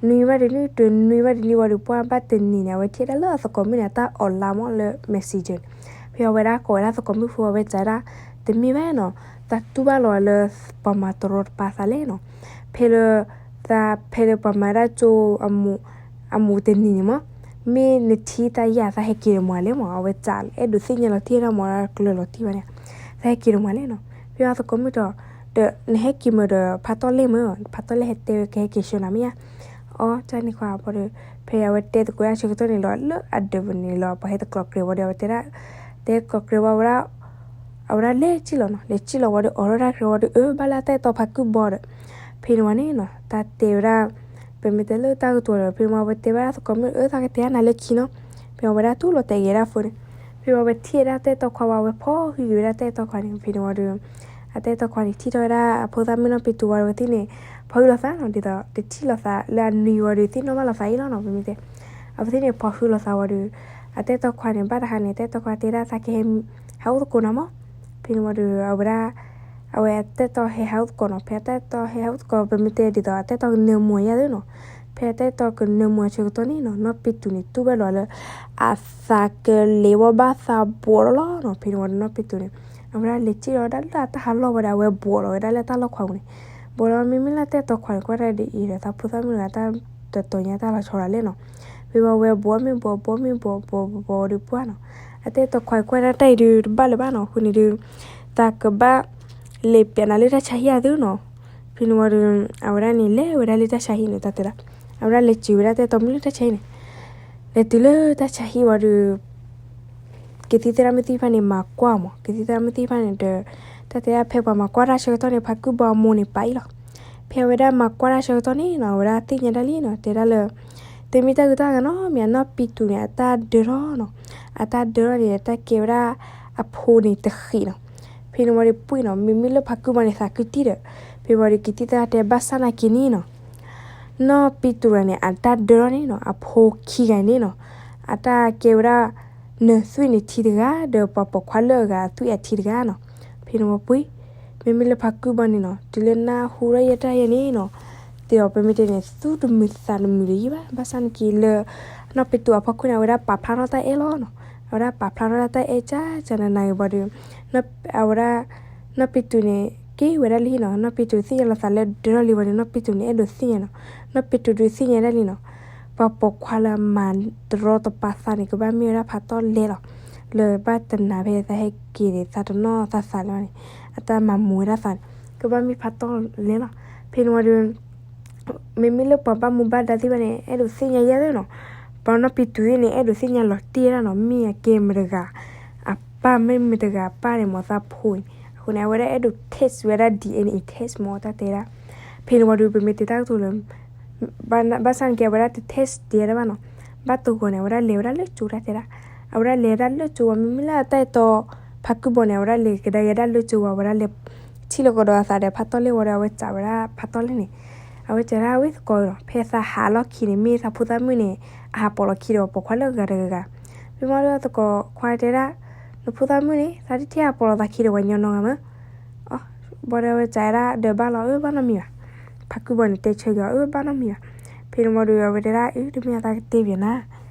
နွံဘၣ်တနွံ တနွံဘၣ်တနွံဝံၤဒီး ပှၢ်ဘၣ်တနံၤန့ၣ် အဝဲထံၣ်ဒၣ်လၢအသကိးမုၣ်န့ၣ် အတၢ်အီၣ်လါမ့ၢ်လၢ messenger န့ၣ်, ဖဲအဝဲဒၣ်ကိးဝဲဒၣ်သကိးမုၣ်ဖိ အဝဲစံးဒၣ် တမ့ၢ်ဘၣ်နီၤ, သးတူၢ်ဘၣ်လီၤလၢ ပှၤမၤတရီတပါသးလဲၣ်နီၤ, ဖဲလၢ သး ဖဲလၢပှၤမၤဒၣ်ကၠိ အမူးတနံၤန့ၣ်မး, မ့ၢ်နထံၣ်သးယၤ သးဟဲက့ၤဒီးမၤလဲၣ်မး, အဝဲစံးအဲၣ်ဒိးသ့ၣ်ညါလီၤတံၢ်ဝဲဒၣ်မ့ၢ်ဒၣ်ကျၢၤလီၤတံၢ်ဘၣ်န့ၣ်, သးဟဲက့ၤဒီးမၤလဲၣ်နီၤ, ဖဲအသကိးမုၣ်ဒီး ဒီးနဟဲက့ၤမ့ၢ်ဒီး ဖးတီၢ်လဲၣ်မ့ၢ် ဖးတီၢ်လဲၣ်ဟဲတဲဝဲကဟဲက့ၤဆှၢနၤမ့ၢ်ဧါ, အီ တၢ်န့ၣ်ခွါဘၣ်ဒီး ဖဲအဝဲတဲသကိးတၢ်ဆၢကတီၢ်န့ၣ်လီၤ လၢအဒၢးပူၤန့ၣ်လီၤ ပှၤဟဲသကိးကြဲးဝံၤဒီး အဝဲတဲဒၣ် တဲသကိးကြဲးဝံၤဝဲဒၣ် အဝဲဒၣ်လဲၤစံၣ်လီၤနီၤ, လဲၤစံၣ်လီၤဝံၤဒီး အိးထီၣ်တၢ်ကြဲးဝံၤဒီး အၢ ဘၣ်လၢအတၢ်အဲၣ်တီဖါကုၢ်ဘီဒီး ဖဲန့ၣ်ဝံၤန့ၣ်နီၤ တၢ်တဲဝဲဒၣ် ပမ့ၢ်တဲလၢတၢ်ကတိၤဒီး ဖဲန့ၣ်ဝံၤ အဝဲတဲဝဲဒၣ်သကိးမုၣ် အၢ သးကတဲနၤလၢခံနီၤ, ဖဲန့ၣ်ဝံၤဝဲဒၣ်တူၢ်လိာ်တဲာ်က့ၤဒၣ်ဖိန့ၣ်, ဖဲန့ၣ်ဝံၤဝဲထံၣ်ဝဲဒၣ်တၢ်အဲၣ်တီခွါဝံၤ အဝဲဖီၣ်ဃံက့ၤဝဲဒၣ်တၢ်အဲၣ်တီခွါန့ၣ်, ဖဲန့ၣ်ဝံၤဒီး အတၢ်အဲၣ်တီခွါန့ၣ် ထံၣ်ထီၣ်ဝဲဒၣ်အဖိသၣ်မုၣ်နီၢ်ပံၤတူာ်ဝံၤဒီး အဝဲသ့ၣ်န့ၣ် ဖီၣ်ဃံလိာ်သးနီၤ, ဒ်သိးတထံၣ်လိာ်သးလၢအနွံဝံၤဒီး သ့ၣ်နီၣ်ဘၣ်လိာ်သးအံၤလီၤနီၤ, ပမ့ၢ်တဲ အဝဲသ့ၣ်န့ၣ် ဖီၣ်ဃံလိာ်သးဝံၤဒီး အတၢ်အဲၣ်တီခွါန့ၣ် ဘၣ်တဟါန့ၣ် တၢ်အဲၣ်တီခွါတဲဒၣ်သးကဟဲ ဟဲအိၣ်သကိးနၤမး, ဖဲန့ၣ်ဝံၤဒီး အဝဲဒၣ် အဝဲအတၢ်အဲၣ်တီဟဲဟးအိၣ်သကိးနီၤ. ဖဲအတၢ်အဲၣ်တီဟဲဟးအိၣ်သကိး ပမ့ၢ်တဲဒ်သိး အတၢ်အဲၣ်တီကနၢမူၤယၤသ့နီၤ. ဖဲအတၢ်အဲၣ်တီကနၢမူၤအဆၢကတီၢ်န့ၣ်နီၤ နီၢ်ပ့တူးန့ၣ် တူၢ်ဘၣ်လီၤလၢ အသးကလဲၤဝဲဘၣ်သးဘှီးလီၤလီၤနီၤ. ဖဲန့ၣ်ဝံၤဒီးနီၢ်ပ့တူးန့ၣ် အဝဲဒၣ်လဲၤစံၣ်လီၤဝဲဒၣ်လၢအတၢ်ဟးလီၢ်ဝဲဒီး အဝဲဘှီးလီၤဝဲဒၣ်လၢတၢ်လီၢ်ခွါပူၤန့ၣ်, ဘှီးလီၤ မ့မ့ၢ်လၢတၢ်အဲၣ်တီခွါန့ၣ် ကွၢ်တၢ်ဒ်အံၤဒီး သးဖိသၣ်မုၣ်တဂၤ တၢ်တတီၤညါတၢ်လီၤဆီဒၣ်လဲာ်နီၤ. ဖဲဝံၤဝဲဘှီးမ့ၢ်ဘှီး ဘှီးမ့ၢ်ဘှီး ဘှီးဘှီးဘှီးဒီးပှၢ်နီၤ. အတၢ်အဲၣ်တီခွါကွၢ်ဒၣ်တၢ်အံၤဒုးတဘၣ်လၢၤဘၣ်နီၤ. အဃိန့ၣ်ဒုး သးကဘၣ်လဲၤပျးနၤလၢတၢ်ဆါဟံၣ်အသိးနီၤ. ဖဲန့ၣ်ဝံၤဒီး အဝဲဒၣ်န့ၣ် လဲၤဝဲဒၣ်လၢတၢ်ဆါဟံၣ်န့ၣ် တၢ်တဲဒၣ်, အဝဲဒၣ်လဲၤစၢၤဝဲဒၣ်တၢ်အဲၣ်တီမုၣ်လၢတၢ်ဆါဟံၣ်န့ၣ်, လဲၤတုၤလၢတၢ်ဆါဟံၣ်ဝံၤဒီး ကသံၣ်သရၣ်မုၣ်သ့ၣ်တဖၣ်န့ၣ် မၤကွၢ်မး ကသံၣ်သရၣ်မုၣ်သ့ၣ်တဖၣ်န့ၣ်ဒီး တၢ်တဲဒၣ် ဖဲပှၤမၤကွၢ်တၢ်ဆၢကတီၢ်န့ၣ် ဖါကုၢ်ဘီအမိၢ်န့ၣ်ပာ်အံၤလီၤ. ဖဲအဝဲဒၣ်မၤကွၢ်တၢ်ဆၢကတီၢ်န့ၣ်နီၤ အဝဲဒၣ်သ့ၣ်ညါဒၣ်လံနီၤ တဲဒၣ်လၢ တမ့ၢ်တၢ်ဂ့ၤတၢ်ဂ့ၤနီတမံၤ နီၢ်ပ့တူးန့ၣ် အတၢ်ဒၢထီၣ်နီၤ. အတၢ်ဒၢထီၣ်န့ၣ် တၢ်ကဲဝဲဒၣ်အဖိန့ၣ်တဃံးနီၤ. ဖဲန့ၣ်ဝံၤဒီးပှၢ်နီၤ မ့မ့ၢ်လၢဖါကုၢ်ဘီန့ၣ် သးခုတံၢ်ဒီး ဖဲဝံၤဒီးကသံၣ်သရၣ်တဲဘၣ်ဆၣ်နာ်က့ၤန့ၣ်နီၤ နီၢ်ပ့တူးန့ၣ် အတၢ်ဒၢထီၣ်န့ၣ်နီၤ အဖိခံဂၤန့ၣ်နီၤ အတၢ်ကဲဝဲဒၣ် နသွံၣ်န့ၣ်ထံတဂၤ ဒီးပှၤပိာ်ခွါလၢအဂၤအသွံၣ်အထံတဂၤနီၤ. ဖဲန့ၣ်ဝံၤပှၢ် မ့မ့ၢ်လၢဖါကုၢ်ဘီန့ၣ်နီၤ တုၤလၢနၢ်ဟူထီၣ်ယဲတၢ်ယဲန့ၣ်နီၤ တဲအီၤ ပမ့ၢ်တဲန့ၣ် သူၣ်တမုာ်သးတမုာ်လၢၤယံၤဘၣ် ဘၣ်ဆၣ်နာ်က့ၤလၢ နီၢ်ပ့တူးအဖီခိၣ်န့ၣ် အဝဲဒၣ်ပာ်ဖျါထီၣ်တၢ်အဲၣ်လီၤနီၤ. အဝဲဒၣ်ပာ်ဖျါထီၣ်တၢ်အဲၣ်ကၢကၢနးနးဂ့ၤဘၣ်ဒီး အဝဲဒၣ် နီၢ်ပ့တူးန့ၣ် က့ၤဝဲဒၣ်လံနီၤ. နီၢ်ပ့တူးသ့ၣ်ညါလီၤသးလၢဒၢထီၣ်လံဝံၤဒီး နီၢ်ပ့တူးန့ၣ် အဲၣ်ဒိးသ့ၣ်ညါနီၤ. နီၢ်ပ့တူးဒုးသ့ၣ်ညါဒၣ်လံနီၤ ပှၤပိာ်ခွါလၢအမၤတရီတပါသးန့ၣ် ကဘၣ်မ့ၢ်ဝဲဒၣ်ဖးတီၢ်လဲလီၤ. လၢဘၣ်တနၤဖဲသးဟဲက့ၤန့ၣ် သးတနီၣ်သးသးလၢၤဘၣ်န့ၣ် အတၢ်မၤမူၤဝဲဒၣ်သးန့ၣ် ကဘၣ်မ့ၢ်ဖးတီၢ်လဲလီၤ. ဖဲန့ၣ်ဝံၤဒီး မ့မ့ၢ်လၢပှၤဘၣ်မူဘၣ်ဒါသ့ၣ်တဖၣ်န့ၣ် အဲၣ်ဒိးသ့ၣ်ညါယဲသ့နီၤ. ပှၤနီၢ်ပ့တူးသ့ၣ်န့ၣ် အဲၣ်ဒိးသ့ၣ်ညါလီၤတံၢ်ဝဲဒၣ်နီၤ မ့ၢ်အကဲမတၤတဂၤ အပၢ်မ့ၢ်မတၤတဂၤအပၢ်န့ၣ် မ့ၢ်သးဖိအံၤန့ၣ် အဃိန့ၣ် အဝဲဒၣ်အဲၣ်ဒိး test ဝဲဒၣ် DNA test မ့ၢ်တၢ်တဲဒၣ်. ဖဲန့ၣ်ဝံၤဒီး ပမ့ၢ်တဲတၢ်ကတိၤလၢ ဘၣ်ဆၣ်နာ်က့ၤ အဝဲဒၣ်တ test ဒံးဒၣ်ဘၣ်နီၤ. ဘၣ်တဂီၤန့ၣ် အဝဲဒၣ်လဲၤဝဲဒၣ်လၢကၠိတၢ်တဲဒၣ်. အဝဲဒၣ်လဲၤဝဲဒၣ်လၢကၠိဝံၤ မ့မ့ၢ်လၢအတၢ်အဲၣ်တီ ဖါကုၢ်ဘီန့ၣ် အဝဲဒၣ်လဲၤကဒါက့ၤဒၣ်လၢကၠိဝံၤ အဝဲဒၣ်လဲၤထံၣ်လီၤကဒီးအသးဒီးဖးတီၢ်လဲဝံၤဒီး အဝဲစံးဝဲဒၣ်ဖးတီၢ်လဲန့ၣ် အဝဲစံးဒၣ်ဝဲသကိးနီၤ ဖဲသးဟးလီၢ်ခံန့ၣ် မ့ၢ်သးဖိသၣ်မုၣ်န့ၣ် အဟးပိာ်လီၤခံဒီးပှၤပိာ်ခွါလၢအဂၤတဂၤဂၤ. ဖဲမ့ၢ်ဒီးသကိးခွါတဲဒၣ် နဖိသၣ်မုၣ်န့ၣ် သးတထံၣ်ဟးပိာ်လီၤသးခံဒီးပှၤညီနီတဂၤမး ဘၣ်ဒီးအဝဲစံးဒၣ်ဒီးဘၣ်လီၤ အၢ ဘၣ်နီတမံၤဘၣ်. ဖါကုၢ်ဘီန့ၣ်တဲဆၢက့ၤအီၤ အၢ ဘၣ်နီတမံၤဘၣ်. ဖဲန့ၣ်ဝံၤဒီး အဝဲတဲဒၣ် အၢ တမ့ၢ်အသးကတဲပၠးနၤ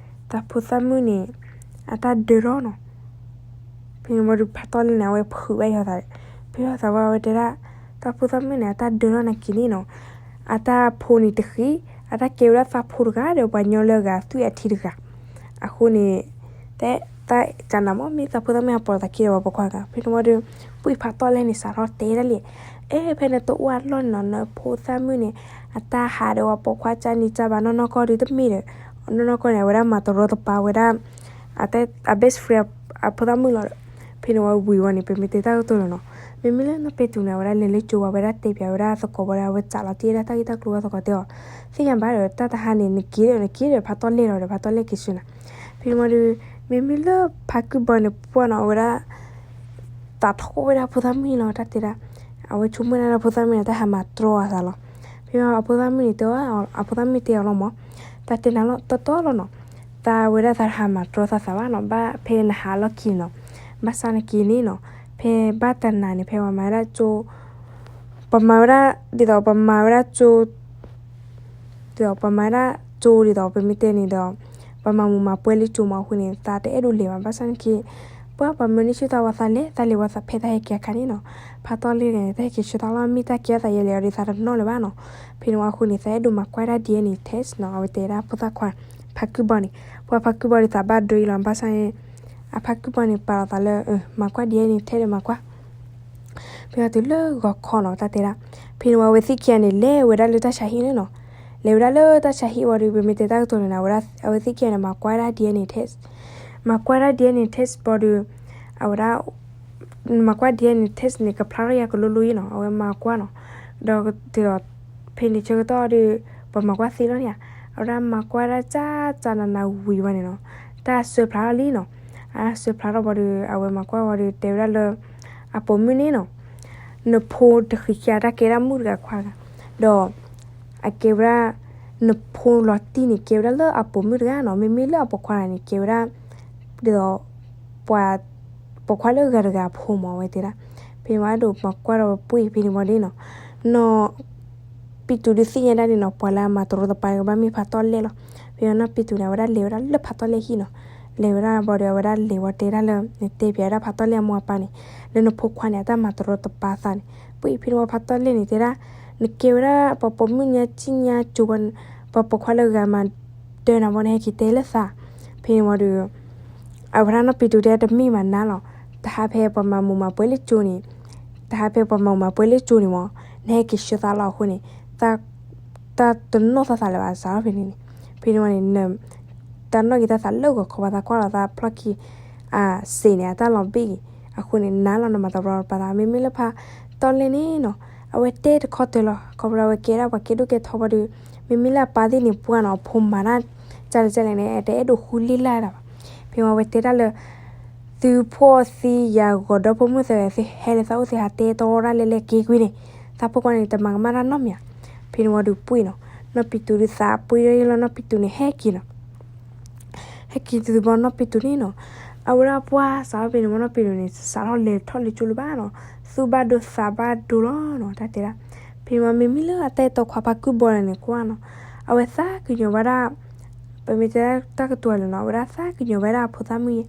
သးဖိသၣ်မုၣ်န့ၣ် အတၢ်ဒၢထီၣ်နီၤ. ဖဲန့ၣ်ဝံၤဒီးဖးတီၢ်လဲန့ၣ် အဝဲဖုးဘၣ်ယီၤသး ဖဲယီၤသးဝံၤ အဝဲတဲဒၣ် သးဖိသၣ်မုၣ်န့ၣ် အတၢ်ဒၢထီၣ်နာ်က့ၤန့ၣ်နီၤ အတၢ်ဖိန့ၣ်တဃံး အတၢ်ကဲဝဲဒၣ်သးဖိတဂၤဒီးပှၤညီလၢအဂၤသွံၣ်အထံတဂၤ. အဃိန့ၣ် တဲ သးကနၣ်မ့ၢ် မ့ၢ်သးဖိသၣ်မုၣ်ဟးပိာ်လီၤသးခံဒီးပှၤပိာ်ခွါဂၤ. ဖဲန့ၣ်ဝံၤဒီး ပှၢ်ဖးတီၢ်လဲန့ၣ် စးထီၣ်တဲဒၣ်လံ အဲ ဖဲနတအိၣ်အလီၢ်န့ၣ်နီၤ နဖိသၣ်မုၣ်န့ၣ် အတၢ်ဟးဒီးပှၤပိာ်ခွါကၢ်နံၤကၢ်ဘါနီၢ်နီၢ်ကီၢ်ဒုးတမ့ၢ်ဒီး နီၢ်နီၢ်ကီၢ်န့ၣ် အဝဲဒၣ်မၤတရီတပါဝဲဒၣ် အ best friend အဖိသၣ်မုၣ်လီၤဒီး ဖဲန့ၣ်ဝံၤဝံၤဝံၤန့ၣ် ပမ့ၢ်တဲတၢ်ကတိၤလၢၤနီၤ မ့မ့ၢ်လၢနီၢ်ပ့တူးန့ၣ် အဝဲဒၣ်လဲၤလၢကၠိဝံၤ အဝဲဒၣ်တဲပၠးဝဲဒၣ်သကိးဝံၤဒီး အဝဲစံးလီၤတံၢ်ဝဲဒၣ်တၢ်ဂ့ၢ်တၢ်ကျိၤဝဲသကိးတဲအီၤ သ့ၣ်ညါဘၣ်ဒီး တၢ်တဟါန့ၣ် နက့ၤဒီးနက့ၤဒီး ဖးတီၢ်လဲလီၤဒီး ဖးတီၢ်လဲက့ၤဆူနၤ. ဖဲန့ၣ်ဝံၤဒီး မ့မ့ၢ်လၢဖါကုၢ်ဘီန့ၣ်ပှၢ်နီၤ အဝဲဒၣ် သးထီၣ်ဝဲဒၣ်ဖိသၣ်မုၣ်န့ၣ်လီၤ တၢ်တဲဒၣ်. အဝဲဆိကမိၣ်ဒၣ်လၢအဖိသၣ်မုၣ်န့ၣ် တၢ်ဟးမၤတြီအသးလီၤ. ဖဲအဖိသၣ်မုၣ်န့ၣ်တဲအီၤ အဖိသၣ်မုၣ်တဲအီၤလီၤမး တၢ်တဲနၤလီၤတီတီလီၤနီၤ သးဝဲဒၣ်သးတဟးမၤတြီသးသးဘၣ်နီၤ ဘၣ်ဖဲနဟးလီၢ်ခံန့ၣ်နီၤ ဘၣ်ဆၣ်နာ်က့ၤန့ၣ်နီၤ ဖဲဘၣ်တနၤန့ၣ် ဖဲပှၤမၤဝဲဒၣ်ကၠိ ပှၤမၤဝဲဒၣ် ဒ်သိးပှၤမၤဝဲဒၣ်ကၠိ ဒ်သိးပှၤမၤဝဲဒၣ်ကၠိဒ်သိး ပမ့ၢ်တဲန့ၣ်ဒီး ပှၤမၤမူးမၤပွဲလၢကၠိမးအဃိန့ၣ် သးတအဲၣ်ဒိးလဲၤဘၣ် ဘၣ်ဆၣ်နာ်က့ၤ ပှၢ်ပှၤမၢန့ၢ်ဆူၣ်သးဝဲသးလဲၤ သးလဲၤဝဲသးဖဲသးဟဲက့ၤအခါန့ၣ်နီၤ ဖးတီၢ်လဲန့ၣ် သးဟဲက့ၤဆူသးလီၤ မ့ၢ်တၢ်ကဲထီၣ်သးယဲလဲၣ်အီၤဒီး သးတနီၣ်လၢၤဘၣ်နီၤ. ဖဲန့ၣ်ဝံၤအဃိန့ၣ် သးအဲၣ်ဒိးမၤကွၢ်ဒၣ် DNA test နီၤ အဝဲတဲဒၣ်ဖိသၣ်ခွါ ဖါကုၢ်ဘီန့ၣ် ပှၤဖါကုၢ်ဘီဒီးသးဘၣ်ဒိအံၤလီၤ ဘၣ်ဆၣ်န့ၣ် အဖါကုၢ်ဘီန့ၣ် ပာ်လီၤသးလၢ မၤကွၢ် DNA test ဒီးမၤကွၢ် ဖဲအတုၤလၢဂီၤခီနီၤ တၢ်တဲဒၣ် ဖဲန့ၣ်ဝံၤအဝဲသ့ၣ်ခံဂၤန့ၣ် လဲၤဝဲဒၣ်လၢတၢ်ဆါဟံၣ်န့ၣ်နီၤ လဲၤဝဲဒၣ်လၢတၢ်ဆါဟံၣ်ဝံၤဒီး ပမ့ၢ်တဲတၢ်ကတိၤန့ၣ် အဝဲသ့ၣ်ခံဂၤန့ၣ် မၤကွၢ်ဒၣ် DNA test မၤကွၢ်ဒၣ် DNA test ဘီဒီး အဝဲဒၣ် မၤကွၢ် DNA test န့ၣ် ကဖျါထီၣ်ယၤကလိလိအံၤနီၤ အဝဲမၤကွၢ်နီၤ ဒီး ဖဲန့ၣ်ဆၢကတီၢ်ဒီး ပှၤမၤကွၢ်သ့လီၤန့ၣ်ဧါ အဝဲဒၣ်မၤကွၢ်ဒၣ်ကၢ်ကၢနးနးဝံၤဝံၤန့ၣ်နီၤ တၢ်စၢဖျါထီၣ်လံနီၤ အစၢဖျါထီၣ်ဘီဒီး အဝဲမၤကွၢ်ဝံၤဒီး တဲဝဲဒၣ်လၢ အပိာ်မုၣ်န့ၣ်နီၤ နဖိတဃံးခံဂၤ တၢ်ကဲဒၣ်မုၣ်တဂၤခွါတဂၤ ဒီး အကဲဝဲဒၣ် နဖိလီၤတံၢ်န့ၣ် ကဲဝဲဒၣ်လၢအပိာ်မုၣ်တဂၤနီၤ မ့မ့ၢ်လၢအပိာ်ခွါတဂၤန့ၣ် ကဲဝဲဒၣ် ဒ်သိး ပှၤ ပိာ်ခွါလၢအဂၤတဂၤအဖိမး အဝဲတဲဒၣ်. ဖဲ ဖဲန့ၣ်ဝံၤအဲၣ်ဒိးမၤကွၢ်ဒီးဝဲပှ့ၢ်ဖဲန့ၣ်ဝံၤဒ်နီၤ, နီၢ်ပံၣ်တူၤဒုးသ့ၣ်ညါဒၣ်န့ၣ်နီၤ, ပှၤလၢအမၤတရီတပါကဘၣ်မ့ၢ်ဖးတီၢ်လဲၢ်လီၤ. ဖဲန့ၣ်နီၢ်ပံၣ်တူၤန့ၣ် အဝဲဒၣ်လဲၤဝဲဒၣ်လၢဖးတီၢ်လဲၢ်ဟံၣ်နီၤ, လဲၤဝဲဒၣ်ဘၣ်ဒီး အဝဲဒၣ်လဲၤဝံၤတဲဒၣ်လၢ နတဲပၠးဝဲဒၣ်ဖးတီၢ်လဲၢ်အမိၢ်အပၢ်န့ၣ် လၢနဖိခွါန့ၣ် အတၢ်မၤတရီတပါသးန့ၣ်, ပှ့ၢ်ဖဲန့ၣ်ဝံၤဖးတီၢ်လဲၢ်န့ၣ်တဲဒၣ် နကဲဝဲဒၣ်ပှၤပိာ်မုၣ်ညါကၠံၣ်ညါကၠိဘၣ်, ပှၤပိာ်ခွါလၢဂၤမၤဒၢနၤဘၣ် နဟဲက့ၤတဲလၢသး, ဖဲန့ၣ်ဝံၤဒီး အဝဲဒၣ်နီၢ်ပံၣ်တူၤတဲတမ့ၢ်ဘၣ်နၤလီၤ, တဟါဖဲပှၤမၤမူးမၤပွဲလၢကၠိန့ၣ်, တဟါဖဲပှၤမၤမူးမၤပွဲလၢကၠိန့ၣ်မး, နဟဲက့ၤဆှၢသးလီၤအဃိန့ၣ်, တၢ်တနီၣ်သးသးလၢၤဘၣ်စးထီၣ်ဖဲန့ၣ်န့ၣ်, ဖဲန့ၣ်ဝံၤန့ၣ် တၢ်နီၣ်က့ၤတၢ်သးလၢဂီၤခီ ပှၤသးကွၢ်လီၤသးဖျီၣ်ခံ အစ့န့ၣ် အတၢ်လီၤဘ့ၣ်က့ၤ, အဃိန့ၣ် နၤလီၤနမၤတရီတပါသး မ့မ့ၢ်လၢဖးတီၢ်လဲၢ်န့ၣ်နီၤ, အဝဲတဲတခီတၢၤလီၤ, ခီဖျိလၢအဝဲကဲဒၣ်ပှၤကဲဒိၣ်ကဲထီဘၣ်ဒီး, မ့မ့ၢ်လၢအပၢ်သ့ၣ်န့ၣ်ပှၢ်နီၤ အဖိမၤတၢ်ကလဲၣ်ကလဲၣ်န့ၣ် တအဲၣ်ဒိးဃုလ့ၢ်လၢ်ဒၣ်ဘၣ်, ဖဲဝံၤအဝဲတဲဒၣ်လၢ သုဖိသံယၤဂီၤဒီဖိမုၣ်သၢဂၤ သုဟဲလၢသးအိၣ် သုဟးတဲတီတၢ်လဲၣ်လဲၣ်က့ၤကွံာ်န့ၣ်, သးဖိခွါန့ၣ် တမၤကမၣ်တၢ်နီတမံၤဧါ, ဖဲန့ၣ်ဝံၤဒီးပှ့ၢ်နီၤ, နီၢ်ပံၣ်တူၤဒုးသးပှ့ၢ်ဒီးလီၤ နီၢ်ပံၣ်တူၤန့ၣ်ဟဲက့ၤနီၤ ဟဲက့ၤတုၤဘၣ်နီၢ်ပံၣ်တူၤန့ၣ်နီၤ, အဝဲဒၣ်ပှၢ်စးထီၣ်ဖဲန့ၣ်ဝံၤနီၢ်ပံၣ်တူၤန့ၣ် စးထီၣ်လဲၤထီၣ်လဲၤကၠိလၢၤဘၣ်နီၤ, သူၣ်ဘၣ်ဒိသးဘၣ်ဒိလီၤနီၤ တၢ်တဲဒၣ်, ဖဲန့ၣ်ဝံၤမ့မ့ၢ်လၢအတၢ်အဲၣ်တီခွါဖါကုၢ်ဘီန့ၣ်န့ၣ် ကွၢ်နီၤ, အဝဲသးကညီၤဝဲဒၣ် ပမ့ၢ်တဲတၢ်ကတိၤလၢာ်နီၤ အဝဲဒၣ်သးကညီၤဝဲဒၣ်အဖိသၣ်မုၣ်ယဲ,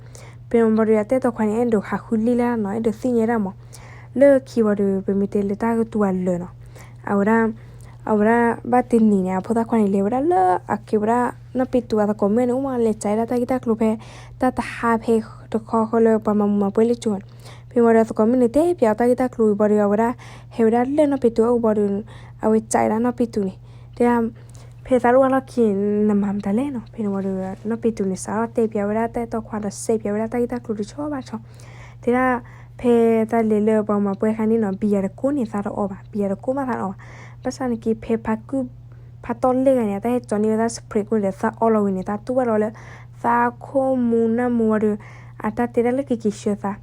ဖဲန့ၣ်ဝံၤဒီးအတၢ်အဲၣ်တီခွါန့ၣ် အဲၣ်ဒိးဟးဃုလ့ၢ်လၢ်နီၤ အဲၣ်ဒိးသ့ၣ်ညါဒၣ်မး, လၢခံဝံၤဒီး ပမ့ၢ်တဲလၢတၢ်ကတိၤလၢာ်နီၤ, အဝဲဒၣ် အဝဲဒၣ်ဘၣ်တနံၤန့ၣ် အဖိသၣ်ခွါန့ၣ် လဲၤဝဲဒၣ်လၢအကဲဝဲဒၣ် နီၢ်ပံၣ်တူၤအသကိးမုၣ်န့ၣ် အိၣ်မးလဲၤစးဒၣ်တၢ်ဂ့ၢ်တၢ်ကျိၤဖဲ တၢ်တဟါဖဲတခီဃီလၢပှၤမၤမူးမၤပွဲလၢကၠိန့ၣ်, ဖဲဝံၤဒီးအသကိးမုၣ်န့ၣ် တဲပၠးအီၤတၢ်ဂ့ၢ်တၢ်ကျိၤဝံၤဘၣ်ဒီး အဝဲဒၣ်ဟဲဝဲဒၣ်လၢနီၢ်ပံၣ်တူၤအအိၣ်ဘၣ်ဒီး အဝဲစးဒၣ်နီၢ်ပံၣ်တူၤန့ၣ် တဲဒၣ် ဖဲသးတအိၣ်အလီၢ်ခံ နမၤမတၤလဲၣ်နီၤ, ဖဲန့ၣ်ဝံၤဒီး နီၢ်ပံၣ်တူၤန့ၣ် စးထီၣ်တဲပၠးဝဲဒၣ်တၢ်အဲၣ်တီခွါဒီးစဲးပၠးဝဲဒၣ်တၢ်ဂ့ၢ်တၢ်ကျိၤတဆီဘၣ်တဆီ, တဲဒၣ် ဖဲသးလဲၤလၢပှၤမၤပွဲအခါန့ၣ်နီၤ ဘံယၤတကိးန့ၣ် သးတအီဘၣ်, ဘံယၤတကိးမးသးတအီဘၣ်, ဘၣ်ဆၣ်နာ်က့ ဖဲဖါကုၢ် ဖါတီၢ်လဲၢ်ဂၤန့ၣ် အတၢ်ဟဲကၠီန့ၢ်ဝဲဒၣ် စပရ့း ကိၣ်န့ၣ်ဒီး သးအီလီၤဝံၤန့ၣ် သးတူၢ်ဘၣ်လီၤလၢ သးခိၣ်မူၤနၢ်မူၤဝံၤဒီး အတၢ်တဲဒၣ်လၢကက့ၤဆှၢသး,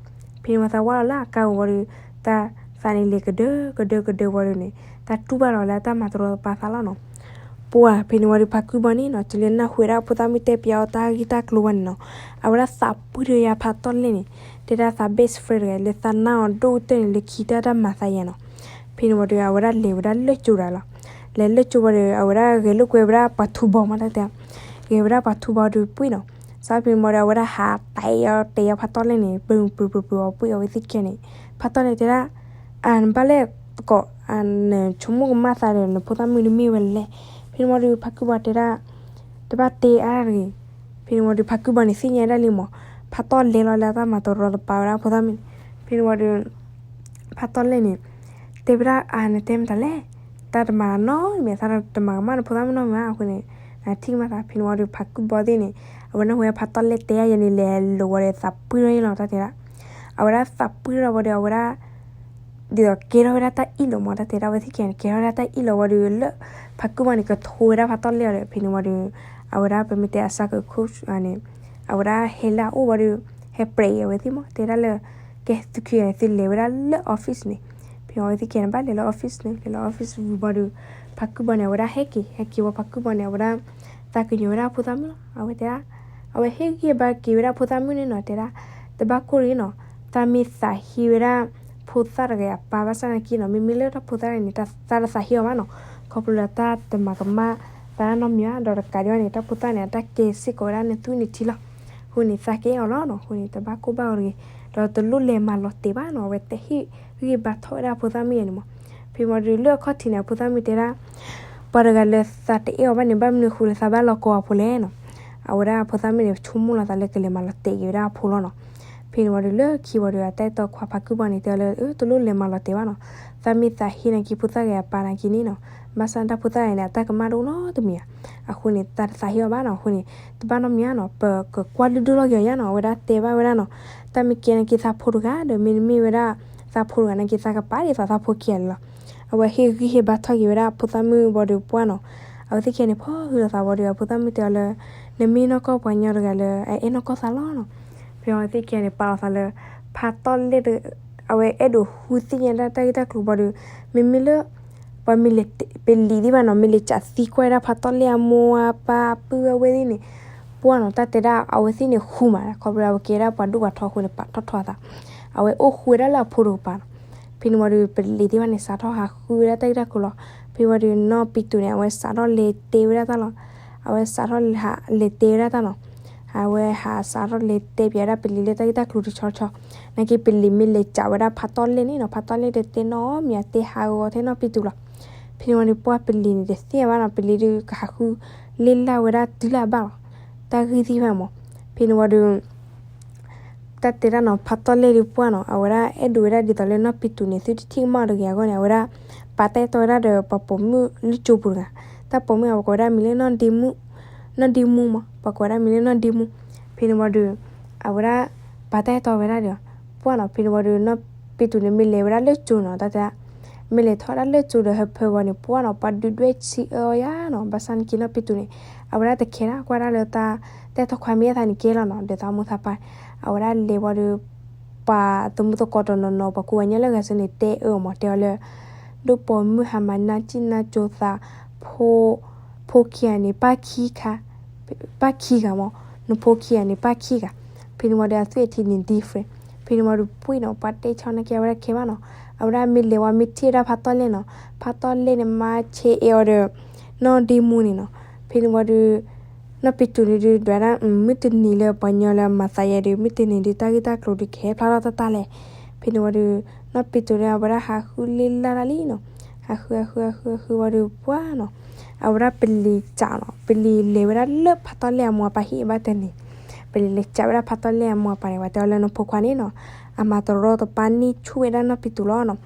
ဖဲန့ၣ်ဝံၤသးဝၢ်လီၤလၢအကါဂီၤဝံၤဒီး တၢ်သးန့ၣ်လဲၤကဒၢကဒၢကဒၢဝံၤဒီးန့ၣ် တၢ်တူၢ်ဘၣ်လီၤလၢအတၢ်မၤတရီတပါသးလီၤနီၤ. ပှၤဖဲန့ၣ်ဝံၤဒီး ဖါကုၢ်ဘီန့ၣ်နီၤ တုၤလၢနၢ်ဟူဝဲဒၣ်ဖိသၣ်မုၣ်တဲပၠးအီၤတၢ်ဂ့ၢ်တၢ်ကျိၤဝဲန့ၣ်နီၤ, အဝဲဒၣ်သးပှံၢ်ဒီးယၤဖါတီၢ်လဲၢ်န့ၣ်, တဲဒၣ်သး best friend တဂၤ လၢသးနၢ်အီၤဒိၣ်ကတၢၢ်န့ၣ် လၢခံတၢ်တၢ်မၤသးယဲနီၤ. ဖဲန့ၣ်ဝံၤဒီး အဝဲဒၣ်လဲၤဝဲဒၣ်လၢကၠိဒၣ်လီၤ. လဲၤလၢကၠိဝံၤဒီး အဝဲဒၣ်ဂဲၤလိာ်ကွဲဝဲဒၣ်ပှၤထူဘီမးတၢ်တဲ, ဂဲၤဝဲဒၣ်ပှၤထူဘီဒီးပှ့ၢ်နီၤ. စးဖဲန့ၣ်ဝံၤဒီး အဝဲဒၣ်ဟးတဲအီၤတဲအီၤဖါတီၢ်လဲၢ်န့ၣ် ပှ့ၤပှ့ၤပှ့ၤပှ့ၤအီၤပှ့ၢ်အီၤဝဲသ့ၣ်ခဲန့ၣ်, ဖါတီၢ်လဲၢ်တဲဒၣ် အၢ နဘၣ်လဲၣ်သကိး နဆိကမိၣ်ကမၣ်သးဒီး နဖိသၣ်မုၣ်တမ့ၢ်ဝဲလဲၣ်. ဖဲန့ၣ်ဝံၤဒီး ဖါကုၢ်ဘီတဲဒၣ် တဘၣ်တဲအါတဂ့ၤ. ဖဲန့ၣ်ဝံၤဒီး ဖါကုၢ်ဘီန့ၣ်သ့ၣ်ညါဒၣ်လံမး, ဖါတီၢ်လဲၢ်လီၤလၢအတၢ်မၤတရီတပါဝဲဒၣ်ဖိသၣ်မုၣ်န့ၣ်. ဖဲန့ၣ်ဝံၤဒီး ဖါတီၢ်လဲၢ်န့ၣ် တဲဝဲဒၣ် အၢ နတဲမတၤလဲၣ်, တၢ်တမၤနီတမံၤ သးတမၤကမၣ်နဖိသၣ်မုၣ်နီတမံၤဘၣ်အဃိန့ၣ် နထံၣ်ကမၣ်သး. ဖဲန့ၣ်ဝံၤဒီး ဖါကုၢ်ဘီသ့ၣ်န့ၣ် အဝဲနၢ်ဟူဝဲဖါတီၢ်လဲၢ်တဲယၤန့ၣ် လဲၤလိာ်ဝံၤဒီး သးပှံၢ်ထီၣ်ယဲလီၤတၢ်တဲဒၣ်. အဝဲဒၣ်သးပှံၢ်ထီၣ်ဝံၤဒီး အဝဲဒၣ် ဒ်သိးကဲထီၣ်ဝဲဒၣ်တၢ်အ့ၣ်လိာ်မး တၢ်တဲဒၣ်ဝဲသ့ၣ်ခဲန့ၣ် ကဲထီၣ်ဝဲဒၣ်တၢ်အ့ၣ်လိာ်ဝံၤဒီး လၢဖါကုၢ်ဘီန့ၣ် ကထိဝဲဒၣ်ဖါတီၢ်လဲၢ်အီၤဒီး ဖဲန့ၣ်ဝံၤဒီး အဝဲဒၣ်ပမ့ၢ်တဲအစှၤကၢခိၣ်န့ၣ် အဝဲဒၣ်ဟဲလၢအအိၣ်ဝံၤဒီး ဟဲပြဲးအီၤဝဲသ့ၣ်မး တဲဒၣ်လၢ ကဲသုခံဂၤန့ၣ် သုလဲၤဝဲဒၣ်လၢ office န့ၣ်. ဖဲန့ၣ်ဝံၤသ့ၣ်ခဲန့ၣ် ဘၣ်လဲၤလၢ office န့ၣ် လဲၤလၢ office ဝံၤဘီဒီး ဖါကုၢ်ဘီန့ၣ် အဝဲဒၣ်ဟဲက့ၤ ဟဲက့ၤဝံၤဖါကုၢ်ဘီန့ၣ် အဝဲဒၣ် သးကညီၤဝဲဒၣ်ဖိသၣ်မုၣ်လီၤ. အဝဲတဲဒၣ် အဝဲဟ့ၣ်ဂံၢ်ဟ့ၣ်ဘါက့ၤဝဲဒၣ်ဖိသၣ်မုၣ်န့ၣ်နီၤ တဲဒၣ် တဘၣ်ကိၢ်တဂ့ၤနီၤ သးမ့ၢ်သးဟ့ဝဲဒၣ် ဖိသၣ်တဂၤအပၢ်ဘၣ်ဆၣ်နာ်က့နီၤ မ့မ့ၢ်လၢတၢ်ဖိသၣ်တဂၤန့ၣ် သးတသးဟ့အီၤဘၣ်နီၤ ခီဖျိလၢတၢ်တမၤကမၣ်သးနီတမံၤဘၣ် ဒီးတကးဒံးဘၣ်န့ၣ် တၢ်ဖိသၣ်န့ၣ် အတၢ်ကဲစ့ၢ်ကီးဝဲဒၣ်နသွံၣ်နထံလီၤ. အဃိန့ၣ် သးကအဲၣ်အီၤလီၤနီၤ အဃိန့ၣ် တဘၣ်ကိၢ်ဘၣ်ဂီၤတဂ့ၤ ဒီးတလိၣ်လဲၤမၤလီၤတဲာ်ဘၣ်နီၤ အဝဲတဟ့ၣ်ဂံၢ်ဟ့ၣ်ဘါထီၣ်ဝဲဒၣ်အဖိသၣ်မုၣ်ယဲန့ၣ်မး. ဖဲမ့ၢ်ဒီးလၢအခီၣ်ထံးန့ၣ် အဖိသၣ်မုၣ်တဲဒၣ် ပှၤတဂၤလၢသးတအဲၣ်အီၤဘၣ်န့ၣ် ဘၣ်မနုၤဃိလၢသးဘၣ်လီၤကိးအဖိလဲၣ်နီၤ. အဝဲဒၣ်အဖိသၣ်မုၣ်န့ၣ် ဆိကမိၣ်လီၤသးလၢကလဲၤမၤလီၤတဲာ်က့ၤဝဲဒၣ်အဖိလီၤနီၤ. ဖဲန့ၣ်ဝံၤဒီးလၢခံဝံၤဒီး အတၢ်အဲၣ်တီခွါဖါကုၢ်ဘီန့ၣ် တဲအီၤလၢ အၢ တလိၣ်လဲၤမၤလီၤတဲာ်ဘၣ်နီၤ. သးမ့ၢ်သးဟ့နာ်က့ဖိသၣ်ဂၤအပၢ်နာ်က့န့ၣ်နီၤ ဘၣ်ဆၣ်တၢ်ဖိသၣ်ဂၤန့ၣ် အတၢ်ကမၣ်တအိၣ်နီတမံၤဧါ. အဃိန့ၣ် သးတသးဟ့အီၤဘၣ်နီၤ အဃိန့ၣ် တဘၣ်နီတမံၤဧါနီၤ ပကကွၢ်လုၢ်ဒိၣ်လီၤက့ၤအီၤယါနီၤ အဝဲဒၣ်တဲဘၣ်ဝဲဒၣ်နီၤ. တၢ်မ့ၢ်ကဲနာ်က့သးဖိတဂၤဒီး မ့တမ့ၢ်ဝဲဒၣ် သးဖိတဂၤနာ်က့သးကပာ်ဒ်သိးသးဖိခံဂၤလီၤ. အဝဲဟ့ၣ်ဂံၢ်ဟ့ၣ်ဘါထီၣ်က့ၤဝဲဒၣ်အဖိသၣ်မုၣ်ဘီဒီးပှၢ်နီၤ. အဝဲသ့ၣ်ခဲန့ၣ် ဖီၣ်ဟုလီၤသးဘီဒီး အဖိသၣ်မုၣ်တဲအီၤလၢ နမ့ၢ်နီၢ်ကီၢ်ပှၤကညီတဂၤလၢ အအဲၣ်နီၢ်ကီၢ်သးလီၤနီၤ. ဖဲအဝဲသ့ၣ်ခဲန့ၣ် ပာ်လီၤသးလၢ ဖါတီၢ်လဲၢ် အဝဲအဲၣ်ဒိးဃုသ့ၣ်ညါဒၣ်တၢ်ဂ့ၢ်တၢ်ကျိၤဘီဒီး မ့မ့ၢ်လၢ ပှၤမ့ၢ်လဲၤပလံၤသ့ၣ်ဘၣ်နီၤ မ့ၢ်လဲၤစးသံကွၢ်ဝဲဒၣ်ဖါတီၢ်လဲၢ်အမိၢ်အပၢ်အပုၢ်အဝဲၢ်သ့ၣ်န့ၣ် ပှၢ်နီၤ တၢ်တဲဒၣ်အဝဲသ့ၣ်န့ၣ်ဃုမး ခီဖျိအဝဲကဲဒၣ်ပှၤဒိၣ်ပှၤထီအဃိန့ၣ် ပာ်ထီၣ်ထီအသး. အဝဲအိၣ်ဃုဝဲဒၣ်လၢအဖိတကပၤနီၤ. ဖဲန့ၣ်ဝံၤဒီး ပလံၤသ့ၣ်တဖၣ်န့ၣ် စးထီၣ်ဟးဃုဝဲဒၣ်တၢ်ဂ့ၢ်တၢ်ကျိၤလီၤ. ဖဲဝံၤဒီး နီၢ်ပံတူးန့ၣ် အဝဲစးထီၣ်လဲၤတဲဝဲဒၣ်တၢ်လီၤ. အဝဲစးထီၣ်လဲၤတဲဝဲဒၣ်တၢ်နီၤ. အဝဲဟးစးထီၣ်လဲၤတဲပၠးဝဲဒၣ်ပလံၤလၢတၢ်ဂ့ၢ်တၢ်ကျိၤတဆီတဆီ, နာ်က့ပလံၤမ့ၢ်လဲၤစးဝဲဒၣ်ဖးတီၢ်လဲၣ်န့ၣ်နီၤ, ဖးတီၢ်လဲၣ်တတဲနီတမံၤ အတဲဟးဂီၤထဲနီၢ်ပံတူးလီၤ. ဖဲန့ၣ်ဝံၤဒီး ပှၢ်ပလံၤန့ၣ် တသ့ၣ်ညါဘၣ်နီၤ, ပလံၤဒီးကဟးဃုလ့လၢ်ဝဲဒၣ်တုၤလၢအဘၣ်လီၤ. တၢ်ဂ့ၢ်သ့ၣ်တဖၣ်မး, ဖဲန့ၣ်ဝံၤဒီး တၢ်တဲဒၣ်နီၤ, ဖးတီၢ်လဲၣ်ဒီးပှၢ်နီၤ, အဝဲဒၣ်အဲၣ်ဒိးဝဲဒၣ်ဒ်သိးလၢနီၢ်ပံတူးန့ၣ် သုတထံၣ်ကမၣ်အီၤတဂ့ၤအဂီၢ်န့ၣ်, အဝဲဒၣ်ပာ်တၢ်အဲၣ်တီဝဲဒၣ်ဒီးပှၤပိာ်မုၣ်လၢကၠိပူၤတဂၤ, တၢ်ပိာ်မုၣ်အပှၤကိးဝဲဒၣ်မံၤလၢ နီၢ်ဒ့မူမး, ပှၤကိးဝဲဒၣ်မံၤလၢနီၢ်ဒ့မူ. ဖဲန့ၣ်ဝံၤဒီး အဝဲဒၣ်ပာ်တၢ်အဲၣ်တီဝဲဒၣ်ဒီးပှၢ်နီၤ. ဖဲန့ၣ်ဝံၤဒီး နီၢ်ပံတူးန့ၣ် မ့ၢ်လဲၤဝဲဒၣ်လၢကၠိနီၤ, တၢ်တဲဒၣ် မ့ၢ်လဲၤထီၣ်ဝဲဒၣ်လၢကၠိဒီး ဟၢဖၢဝံၤန့ၣ် ပှၢ်နီၤ, ပှၤဒုးဒွဲၣ်ဆံးအၢအီၤယါနီၤ, ဘၣ်ဆၣ်နာ်က့နီၢ်ပံတူးန့ၣ် အဝဲဒၣ်တခဲဒၣ်ကွၢ်ဒၣ်လၢတၢ် တၢ်အဲၣ်တီခွါမ့ၢ်အသးန့ၣ်ကဲလီၤနီၤ, ဒီးသးမိၢ်သးပၢ်, အဝဲဒၣ်လဲၤဝံၤဒီး ပှၤသမူသကိးတနီၤနီၤ ပှၤကူပှၤကညီလၢအဂၤစ့ၢ်န့ၣ် တဲအၢအီၤမး, တဲအီၤလၢ ဒိၣ်ပိာ်မုၣ်ဟးမၤနၢ်ကံၣ်နၢ်ကၠိသး, ဖိခံဂၤန့ၣ် ပၢ်ခံဂၤမး, နဖိခံဂၤန့ၣ် ပၢ်ခံဂၤ. ဖဲန့ၣ်ဝံၤဒီး အသွံၣ်အထံန့ၣ် different. ဖဲန့ၣ်ဝံၤဒီး ပှၢ်နီၤ, ပှၢ်တဲဆီနာ်က့ အဝဲဒၣ်ခဲဘၣ်နီၤ, အဝဲဒၣ်မ့ၢ်လဲၤဝံၤ မ့ၢ်ထံၣ်ဝဲဒၣ်ဖးတီၢ်လဲၣ်နီၤ, ဖးတီၢ်လဲၣ်န့ၣ် မၤဆဲးအဲၣ်အီၤဒီး နီၢ်ဒ့မူန့ၣ်နီၤ. ဖဲန့ၣ်ဝံၤဒီး နီၢ်ပံတူးန့ၣ်ဒုး ဒွးဒၣ် မုၢ်တနံၤလၢပှၤကညီလၢအမၤသးယဲဒုး မုၢ်တနံၤဒုး တၢ်ဂ့ၢ်တၢ်ကျိၤဒုးကဟဲဖျါထီၣ်တၢ်တၢ်လဲၣ်. ဖဲန့ၣ်ဝံၤဒီး နီၢ်ပံတူးန့ၣ် အဝဲဒၣ်ဟးဃုလ့လၢ်တၢ်လံနီၤ, ဟးဃု ဟးဃု ဟးဃု ဟးဃုဝံၤဒီးပှၢ်နီၤ, အဝဲဒၣ်ပလံၤစးနီၤ, ပလံၤလဲၤဝဲဒၣ်လၢဖးတီၢ်လဲၣ်အမိၢ်အပၢ်ဟံၣ်ဘၣ်တနံၤ, ပလံၤလဲၤစးဝဲဒၣ်ဖးတီၢ်လဲၣ်အမိၢ်အပၢ်န့ၣ် ပှၤတဲအီၤလၢနဖိခွါန့ၣ်နီၤ, အမၤတရီတပါန့ၢ်ဆူၣ်ဝဲဒၣ်နီၢ်ပံတူးလီၤနီၤ.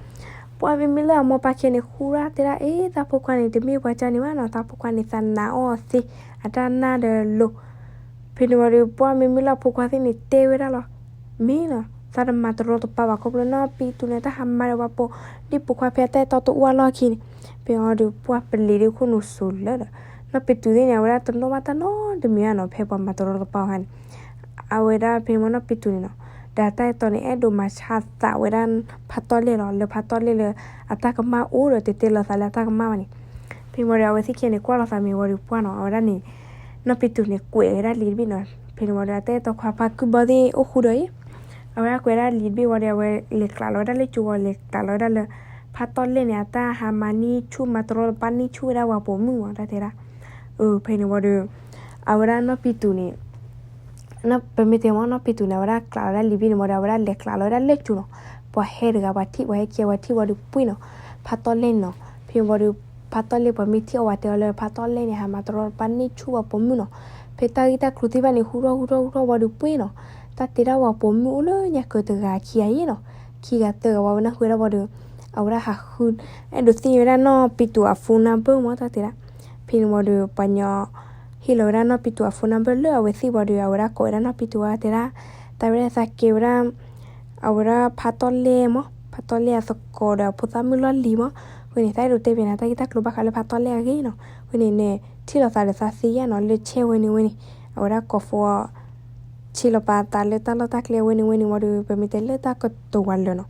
ပှၢ်မ့မ့ၢ်လၢအမိၢ်ပၢ်ခံဂၤန့ၣ် ဃူရၣ်တဲဒၣ် အ့ သးဖိခွါန့ၣ် တမ့ၢ်ပှၤကၢ်န့ၣ်ဘၣ်နီၤ, သးဖိခွါန့ၣ် သးနာ်အီၤသ့, အတၢ်နာ်ဒီးလိၤ. ဖဲန့ၣ်ဝံၤဒီး ပှၢ်မ့မ့ၢ်လၢအဖိခွါသ့ၣ်န့ၣ် တဲဝဲဒၣ်လီၤ, မ့ၢ်နီၤ, သးတမၤတရီတပါဘၣ် ခီဖျိနီၢ်ပံတူးန့ၣ် တၢ်ဟးမၤဒီးပှၤပိာ်ဒံၣ်ပိာ်ခွါ ဖဲအတၢ်အဲၣ်တီတအိၣ်အလီၢ်ခံန့ၣ်. ဖဲအံၤဒီး ပှၢ်ပလံၤဒုးခိၣ်နူာ်စိၤလၢာ်ဒီး နီၢ်ပံတူးသ့ၣ်န့ၣ် အဝဲဒၣ်တနီၣ်ဘၣ်တၢ်နီတမံၤဘၣ်နီၤ, ဖဲပှၤမၤတရီတပါအီၤခါန့ၣ် အဝဲဒၣ်ဖဲန့ၣ်မ့ၢ်နီၢ်ပံတူးန့ၣ်နီၤ, ဒီးတၢ်အဲၣ်တီန့ၣ် အဲၣ်ဒိးမၤဆါသးဝဲဒၣ်ဖးတီၢ်လဲၣ်လီၤ, လၢဖးတီၢ်လဲၣ်လၢ အတၢ်ကမၣ်အိၣ်ဒီး တတဲလီၤသးလၢအတၢ်ကမၣ်ဘၣ်န့ၣ်. ဖဲန့ၣ်ဝံၤဒီး အဝဲသ့ၣ်ခံဂၤန့ၣ် ကွၢ်လိာ်သးမ့ၢ်ဝံၤဒီးပှၢ်နီၤ, အဝဲဒၣ်န့ၣ် နီၢ်ပံတူးန့ၣ် ကွဲးဝဲဒၣ်လံာ်တဘ့ၣ်နီၤ. ဖဲန့ၣ်ဝံၤဒီး အတၢ်အဲၣ်တီခွါဖါကုၢ်ဘီသ့ၣ်အိၣ်ဃူဒီးအံၤ, အဝဲဒၣ်ကွဲးဒၣ်လံာ်တဘ့ၣ်ဝံၤဒီး အဝဲလဲၤကျးလီၤဝဲဒၣ်လၢကၠိဝံၤ လဲၤကျးလီၤဝဲဒၣ်လၢ ဖးတီၢ်လဲၣ်န့ၣ် အတၢ်ဟးမၤန့ၢ်ဆူၣ် မၤတရီတပါန့ၢ်ဆူၣ်ဝဲဒၣ်ပှၤပိာ်မုၣ်မး တၢ်တဲဒၣ်. အၢ ဖဲန့ၣ်ဝံၤဒီး အဝဲဒၣ်နီၢ်ပံတူးန့ၣ် ပမ့ၢ်တဲမ့ၢ်နီၢ်ပံတူးန့ၣ် အဝဲဒၣ်ကျးလီၤဝဲဒၣ်လံာ်တဘ့ၣ်န့ၣ်ဝံၤဒီး အဝဲဒၣ်လဲၤကျးလီၤဝဲဒၣ်လၢကၠိနီၤ. ပှၤဟဲတဂၤ ပှၤထံၣ် ပှၤဟဲခံဂၤ ပှၤထံၣ်ဝံၤဒီးပှၢ်နီၤ, ဖးတီၢ်လဲၣ်န့ၣ်နီၤ. ဖဲဝံၤဒီး ဖးတီၢ်လဲၣ် ပှၤမ့ၢ်ထံၣ်အီၤဝဲတဲအီၤလၢ ဖးတီၢ်လဲၣ်န့ၣ် ဟးမၤတရီတပါန့ၢ်ဆူၣ်ပှၤပိာ်မုၣ်နီၤ. ဖဲတၢ်ဂ့ၢ်တၢ်ကျိၤသ့ၣ်တဖၣ်န့ၣ် ဟူထီၣ်ဟူထီၣ်ဟူထီၣ်ဝံၤဒီးပှၢ်နီၤ, တၢ်တဲဒၣ်ပှၤပိာ်မုၣ်အိၣ်လၢညါကၢၤတဂၤခံဂၤအံၤနီၤ, ခံဂၤသၢဂၤဝံၤ အဝဲနၢ်ဟူဝဲဒၣ်ဝံၤဒီး အဝဲဒၣ်ဟးဃု အဲၣ်ဒိးသ့ၣ်ညါဝဲဒၣ်နီၢ်ပံတူးအ phone number မး တၢ်တဲဒၣ်. ဖဲန့ၣ်ဝံၤဒီး ပှၤညီ ဟ့ၣ်လီၤဝဲဒၣ်နီၢ်ပံတူးအ phone number လၢအဝဲသ့ၣ်ဝံၤဒီး အဝဲဒၣ်ကိးဝဲဒၣ်နီၢ်ပံတူးဝံၤတဲဒၣ်, တၢ်ဝဲဒၣ်သးကဲဝဲဒၣ် အဝဲဒၣ်ဖးတီၢ်လဲၣ်မး, ဖးတီၢ်လဲၣ်အသကိးဒီးအဖိသၣ်မုၣ်လီၢ်လံၤမး. အဃိန့ၣ် သးအဲၣ်ဒိးတဲပၠးနၤ တၢ်ဂ့ၢ်တၢ်ကျိၤဘၣ်ဃးလၢဖးတီၢ်လဲၣ်အဂ့ၢ်နီၤ. အဃိန့ၣ် နထံၣ်လိာ်သးဒီးသးသ့ဧါနီၤ လၢဆဲဝဲန့ၣ်ဝဲန့ၣ်, အဝဲဒၣ်ကိး phone ဆ့လီၤပာ်သးလၢတၢ်လီၢ်တၢ်ကျဲဝဲန့ၣ်ဝဲန့ၣ်ဝံၤဒီး ပမ့ၢ်တဲလၢတၢ်ကတိၤဝဲလၢာ်နီၤ.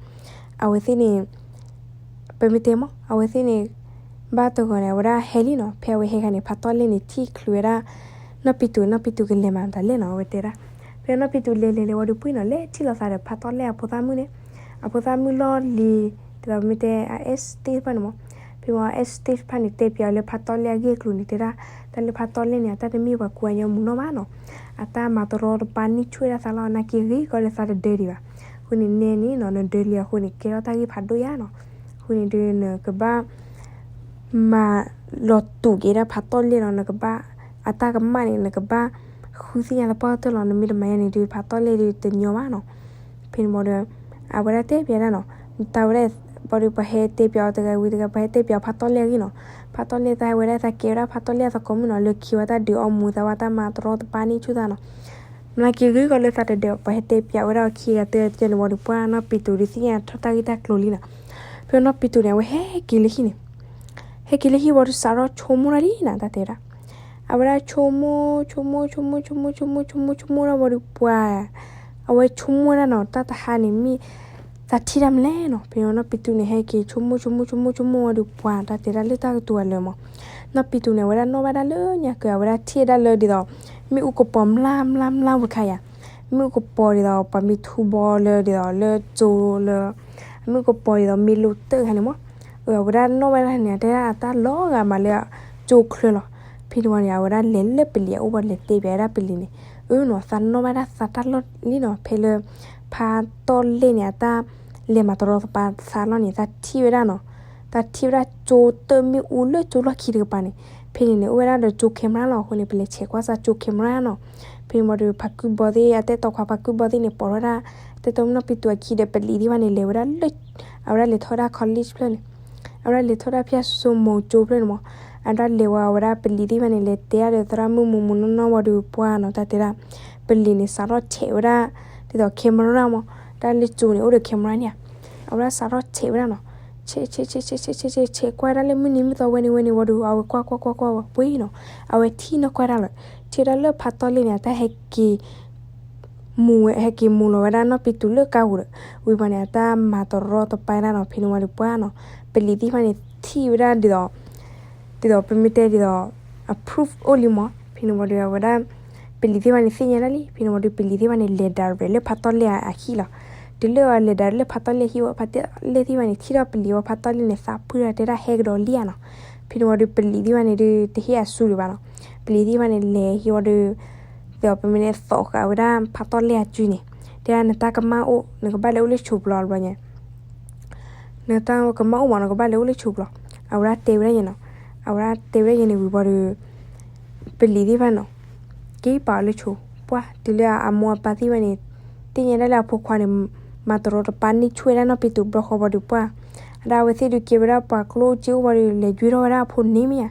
အဝဲသ့ၣ်န့ၣ် ပမ့ၢ်တဲမး အဝဲသ့ၣ်န့ၣ် ဘၣ်တဂီၤန့ၣ် အဝဲဒၣ်ဟဲလံနီၤ. ဖဲအဝဲဟဲခါန့ၣ် ဖးတီၢ်လဲၣ်န့ၣ် ထံၣ်ချုးဝဲဒၣ် နီၢ်ပံတူး နီၢ်ပံတူးကလဲၤမၤမတၤလဲၣ်နီၤ အဝဲတဲဒၣ်. ဖဲနီၢ်ပံတူးလဲၤလဲၤလဲၤဝံၤဒီးပှၢ်နီၤ လဲၤထံၣ်လိာ်သးဒီးဖးတီၢ်လဲၣ်အဖိသၣ်မုၣ်န့ၣ်, အဖိသၣ်မုၣ်လီၢ်လံၤ ဒ်သိးပမ့ၢ်တဲ အ ex သ့ၣ်တဖၣ်န့ၣ်မး. ဖဲမး ex သ့ၣ်တဖၣ်န့ၣ် တဲပၠးအီၤလၢဖးတီၢ်လဲၣ်အဂ့ၢ်အကျိၤန့ၣ် တဲဒၣ်, တၢ်လၢဖးတီၢ်လဲၣ်န့ၣ် အတၢ်တမ့ၢ်ပှၤကူပှၤကညီမုၢ်နီၢ်ဘၣ်နီၤ. အတၢ်မၤတရီတပါန့ၢ်ဆူၣ်ဝဲဒၣ်သးလီၤ. နာ်က့ဂ့ၤကီလၢသးတဒၢဒံးဘၣ်. အဃိန့ၣ်နဲန့ၣ်နီၤ နဒၢလံအဃိန့ၣ် ကဲထီၣ်တၢ်ဂ့ၢ်ဖးဒိၣ်ယါနီၤ. အဃိန့ၣ်ဒုး နကဘၣ် မၤလီၤတူာ်က့ၤဒၣ်ဖးတီၢ်လဲၣ်လီၤ. နကဘၣ် အတၢ်ကမၣ်န့ၣ် နကဘၣ်ဃုသ့ၣ်ညါသပှၢ်ကတၢၢ်လီၤ. နမ့ၢ်တမၤယါန့ၣ်ဒုး ဖးတီၢ်လဲၣ်ဒုးတညီဘၣ်နီၤ. ဖဲန့ၣ်ဘၣ်ဒီး အဝဲဒၣ်တဲပၠးဒၣ်နီၤ, တၢ်ဝဲဒၣ် ဘၣ်ဒီးပှၤဟဲတဲပၠးအီၤတဂၤဝံၤတဂၤ ပှၤဟဲတဲပၠးအီၤဖးတီၢ်လဲၣ်အဂ့ၢ်နီၤ. ဖးတီၢ်လဲၣ်တၢ်ဝဲဒၣ် သးကဲဝဲဒၣ်ဖးတီၢ်လဲၣ်အသကိးမုၣ်နီၤ, လၢခံဝဲတၢ်ဒုးအီမူၤသးဝဲ တၢ်မၤတရီတပါန့ၢ်ဆူၣ်သးနီၤ. နာ်က့ဂ့ၤကီလၢသးတဒၢ ပှၤဟဲတဲပၠးဝဲဒၣ်အီၤခံဂၤတၢၢ်တကဲန့ၣ်ဘၣ်ဒီး ပှၢ်နီၢ်ပံတူးဒုးသ့ၣ်ညါထီၣ်တၢ်ဂ့ၢ်တၢ်ကျိၤလံနီၤ. ဖဲနီၢ်ပံတူးန့ၣ် အဝဲဟဲက့ၤလၢဟံၣ်န့ၣ် ဟဲက့ၤလၢဟံၣ်ဝံၤဒီးစးထီၣ်ဆိကမိၣ်တၢ်လံနီၤ တၢ်တဲဒၣ်. အဝဲဒၣ်ဆိကမိၣ် ဆိကမိၣ် ဆိကမိၣ် ဆိကမိၣ် ဆိကမိၣ် ဆိကမိၣ် ဆိကမိၣ်ဒၣ်ဝံၤဒီး ပှၤ အဝဲဆိကမိၣ်ဝဲဒၣ်နီၤ တၢ်တဟါန့ၣ်မ့ၢ် သးထံၣ်တၢ်မနုၤလဲၣ်နီၤ. ဖဲနီၢ်ပံတူးန့ၣ် ဟဲက့ၤဆိကမိၣ် ဆိကမိၣ် ဆိကမိၣ် ဆိကမိၣ်ဝံၤဒီး ပှၤတၢ်တဲဒၣ်လၢတၢ်ကတိၤအလၢာ်မး. နီၢ်ပံတူးန့ၣ် အဝဲဒၣ်နီၣ်ဘၣ်ဒၣ်လၢညါကၢၤ အဝဲဒၣ်ထံၣ်ဝဲဒၣ်လၢဒ်သိး မ့ၣ်အူကပီၤမျၢ်မျၢ်မျၢ်ဝဲခါယၤ မ့ၣ်အူကပီၤဒ်သိး ပှၤမ့ၢ်ထူဘီလၢဒ်သိးလၢကၠိလၢ မုၣ်ကပီၤဒ်သိးမ့ၢ်လိၤတၢၢ်ခါန့ၣ်မး, အဝဲဒၣ်နီၣ်ဝဲဒၣ်န့ၣ် တဲဒၣ်အတၢ်လီၤဂာ်မးလၢကၠိချၢလီၤ. ဖဲန့ၣ်ဝံၤန့ၣ် အဝဲဒၣ်လဲၤလၢပလံၤအအိၣ်ဘၣ် လဲၤတဲဘၣ်ဝဲဒၣ်ပလံၤန့ၣ်, အၢနီၤ သးနီၣ်ဝဲဒၣ်သးတၢ်လီၢ်လံနီၤ, ဖဲလၢ ဖးတီၢ်လဲၢ်န့ၣ် အတၢ်လဲၤမၤတရီတပါသးလီၢ်န့ၣ် သးထံၣ်ဝဲဒၣ်နီၤ, သးထံၣ်ဝဲဒၣ်ကၠိတၢၢ်မ့ၣ်အူလၢကၠိလီၢ်ခံတကပၤန့ၣ်, ဖဲန့ၣ်န့ၣ် အိၣ်ဝဲဒၣ်ဒီးကၠိ camera လီၤ. အဃိန့ၣ် ပလဲၤဆဲးကွၢ်စးကၠိ camera နီၤ. ဖဲန့ၣ်ဝံၤဒီး ဖါကုၢ်ဘီသ့ၣ် အတၢ်အဲၣ်တီခွါဖါကုၢ်ဘီသ့ၣ်န့ၣ် ပိာ်ထီၣ်ဝဲဒၣ် တၢ်အဲၣ်တီမုၣ်နီၢ်ပံၤတူၤအခံဒီး ပလံၤသ့ၣ်တဖၣ်န့ၣ် လဲၤဝဲဒၣ်လၢ အဝဲဒၣ်လဲၤထီၣ်ဝဲဒၣ် college ဖျၢၣ်န့ၣ်, အဝဲဒၣ်လဲၤထီၣ်ဝဲဒၣ်ဖၠၣ်စိမိၤကၠိဖျၢၣ်န့ၣ်မး, အဝဲဒၣ်လဲၤဝဲ အဝဲဒၣ်ပလံၤသ့ၣ်တဖၣ်န့ၣ် လဲၤတဲဒၣ်ဒီးသရၣ်မုၣ်မူမူနီၢ်နီၢ်ဝံၤဒီးပှၢ်နီၤ တၢ်တဲဒၣ်, ပလံၤန့ၣ် စးထီၣ်ဆဲးဝဲဒၣ် ဒ်သိး camera မး, တၢ်လၢကၠိန့ၣ် အိၣ်ဒီး camera န့ၣ်ဧါ, အဝဲဒၣ်စးထီၣ်ဆဲးဝဲဒၣ်နီၤ, ဆဲးဆဲးဆဲးဆဲးဆဲးဆဲးဆဲးဆဲး ဆဲးကွၢ်ဒၣ်လၢမုၢ်နံၤမုၢ်သီဝဲန့ၣ်ဝဲန့ၣ်ဝံၤဒီး အဝဲကွၢ်ကွၢ်ကွၢ်ကွၢ်ဝဲပှ့ၤနီၤ, အဝဲထံၣ်နီၢ်ကွၢ်ဒၣ်လီၤ, ထံၣ်ဝဲဒၣ်လၢဖးတီၢ်လဲၢ်န့ၣ် အတၢ်ဟဲက့ၤ မူဝဲ ဟဲက့ၤမူလီၤဝဲဒၣ်နီၢ်ပံၤတူၤလၢကါပူၤဒီး ဝံၤဘၣ်န့ၣ် အတၢ်မၤတရီတပါဒၣ်နီၤ. ဖဲန့ၣ်ဝံၤဒီးပှၢ်နီၤ, ပလံၤသ့ၣ်တဖၣ်န့ၣ် ထံၣ်ဝဲဒၣ်ဒ်သိး ဒ်သိးပမ့ၢ်တဲဒ်သိး အ proof အိၣ်လံမး. ဖဲန့ၣ်ဝံၤဒီး အဝဲဒၣ် ပလံၤသ့ၣ်တဖၣ်န့ၣ် သ့ၣ်ညါဒၣ်လံ. ဖဲန့ၣ်ဝံၤဒီး ပလံၤသ့ၣ်တဖၣ်န့ၣ် လဲၤဒၣ်ရဲၣ်လၢဖးတီၢ်လဲၢ်အဟံၣ်လီၤ. တုၤလၢအလဲၤဒၣ်လၢဖးတီၢ်လဲၢ်ဟံၣ်ဝံၤ ဖးတီၢ်လဲၢ်သ့ၣ်တဖၣ်န့ၣ် ထံၣ်ထီၣ်ပလံၤဝံၤ ဖးတီၢ်လဲၢ်န့ၣ် သးဖှံဒီးတဲဒၣ်ဟဲကဒီးလံဧါနီၤ. ဖဲန့ၣ်ဝံၤဒီး ပလံၤသ့ၣ်တဖၣ်န့ၣ်ဒုး တဟ့ၣ်အစုဒံးဘၣ်နီၤ. ပလံၤသ့ၣ်တဖၣ်န့ၣ် လဲၤဟံၣ်ဝံၤဒီး ဒီးပမ့ၢ်န့ၣ်သိးဃာ်ဝဲဒၣ်ဖးတီၢ်လဲၢ်အစုန့ၣ်, တဲဒၣ်နတၢ်ကမၣ်အိၣ် နကဘၣ်လဲၤအိၣ်လၢဆိးပျီဘျီညါ, နတၢ်ကမၣ်အိၣ်မး နကဘၣ်လဲၤအိၣ်လၢဆိးပျီ, အဝဲဒၣ်တဲဝဲဒၣ်ယဲနီၤ. အဝဲဒၣ်တဲဝဲဒၣ်ယဲန့ၣ်ဝံၤဘၣ်ဒီး ပလံၤသ့ၣ်တဖၣ်နီၤ က့ၤပာ်အီၤလၢဆိး, ပှၢ်တုၤလၢအမိၢ်အပၢ်သ့ၣ်တဖၣ်န့ၣ် သ့ၣ်ညါဒၣ်လၢအဖိခွါန့ၣ် မၤတရီတပါန့ၢ်ဆူၣ်ဝဲဒၣ်နီၢ်ပံၤတူၤဘျီဃီဘၣ်ဒီးပှၢ်, အဒၣ်အဝဲသ့ၣ်ဒုးကဲဝဲဒၣ်ပှၤကျိၣ်စ့အိၣ်ဘၣ်ဒီး လဲၤယွ့ထီၣ်ဝဲဒၣ်အဖိန့ၣ်မ့ၢ်ဧါ.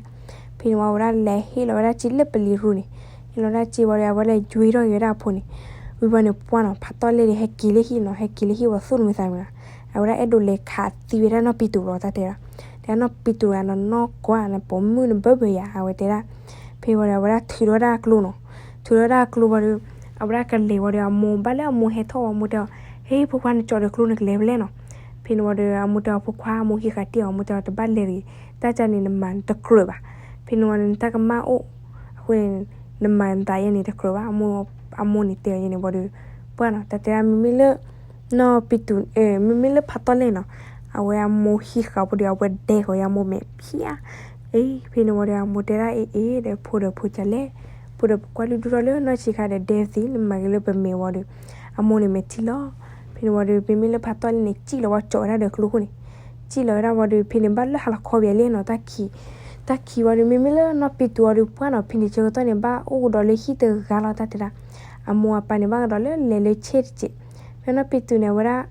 ဖဲန့ၣ်ဝံၤ အဝဲဒၣ်လဲၤဟ့ၣ်လီၤဝဲဒၣ်စ့လၢပလံၤရူန့ၣ်, ဟ့ၣ်လီၤဝဲဒၣ်စ့ဝံၤဒီး အဝဲလဲၤယွ့ထီၣ်က့ၤဝဲဒၣ်အဖိန့ၣ်, ဝံၤဘၣ်န့ၣ်ပှၢ်နီၤ ဖးတီၢ်လဲၢ်ဒီး ဟဲက့ၤလၢဟံၣ်နီၤ, ဟဲက့ၤလၢဟံၣ်ဝံၤသူၣ်တမုာ်သးတမုာ်နီၤ, အဝဲဒၣ်အဲၣ်ဒိးလဲၤခးသံဝဲဒၣ်နီၢ်ပံၤတူၤလီၤ တၢ်တဲဒၣ်, တဲနီၢ်ပံၤတူၤဧါ နနီၢ်ကီၢ်ဧါ နပိာ်မုၣ်နဘၢဘၢယၤ အဝဲတဲဒၣ်. ဖဲဝံၤဒီး အဝဲဒၣ်ထုးထီၣ်ဝဲဒၣ်အကျိနီၤ, ထုးထီၣ်ဝဲဒၣ်အကျိဘၣ်ဒီး အဝဲဒၣ်ကလဲၤဝံၤဒီး အမိၢ်ဘၣ်လၢအမိၢ်ဟဲထီၣ်ဝံၤ အမိၢ်တဲအီၤ, ဟ့ၣ် ဖိခွါ နကၠီဒီးကျိနကလဲၤဖဲလဲၣ်နီၤ. ဖဲန့ၣ်ဝံၤဒီး အမိၢ်တဲအီၤ ဖိခွါ အမိၢ်ဟံးဃာ်တ့ၢ်အီၤ အမိၢ်တဲအီၤ တဘၣ်လဲၤတဂ့ၤ, တၢ်ကန့ၣ်နမၤတကြၢးဘၣ်, ဖဲန့ၣ်ဝံၤဒီး နတၢ်ကမၣ်အိၣ်, အဃိန့ၣ် နမၤနသးယဲန့ၣ်တကြၢးဘၣ်, အမိၢ်န့ၣ်တဲအီၤယဲန့ၣ်ဝံၤဒီး ပှၢ်နီၤ တၢ်တဲဒၣ် မ့မ့ၢ်လၢ နီၢ်ပံၤတူၤ မ့မ့ၢ်လၢဖးတီၢ်လဲၢ်နီၤ, အဝဲအမိၢ်ဟံးဃာ်ဝံၤဒီး အဝဲဒဲဃီၤအမိၢ်မဲာ်ဖျါ, အ့ ဖဲန့ၣ်ဝံၤဒီး အမိၢ်တဲဒၣ် အ့ အ့ ဒီးဖိဒီးဖိကလဲၣ်, ဖိဒီးဖိကွၢ်လုၢ်ဒိၣ်ထီၣ်လၢနီၢ်ဆံးခါဒီးဒဲသံ နမၤဂ့ၤလၢပမဲာ်ဝံၤဒီး အမိၢ်န့ၣ်မဲာ်ထံလီၤ. ဖဲန့ၣ်ဝံၤဒီး မ့မ့ၢ်လၢဖးတီၢ်လဲၢ်န့ၣ် စံၣ်လီၤဝံၤကၠီးဝဲဒၣ်ဒီးကျိခိၣ်န့ၣ်, စံၣ်လီၤဝဲဒၣ်ဝံၤဒီး ဖဲန့ၣ်ဘၣ်လၢဟးလီၤခီပယီၤလံနီၤ, တၢ်ခံး, တၢ်ခံးဝံၤဒီး မ့မ့ၢ်လၢနီၢ်ပံၤတူၤအီၤဒီးပှၢ်နီၤ ဖဲန့ၣ်ဆၢကတီၢ်န့ၣ် ဘၣ်အိၣ်ကဒီးလၢဟံၣ်တဂၤလီၤ တၢ်တဲဒၣ်, အမိၢ်အပၢ်န့ၣ် ဘၣ်ကဒီးလၢလဲၤလၢဆဲးတစဲး, ဖဲနီၢ်ပံၤတူၤန့ၣ် အဝဲဒၣ်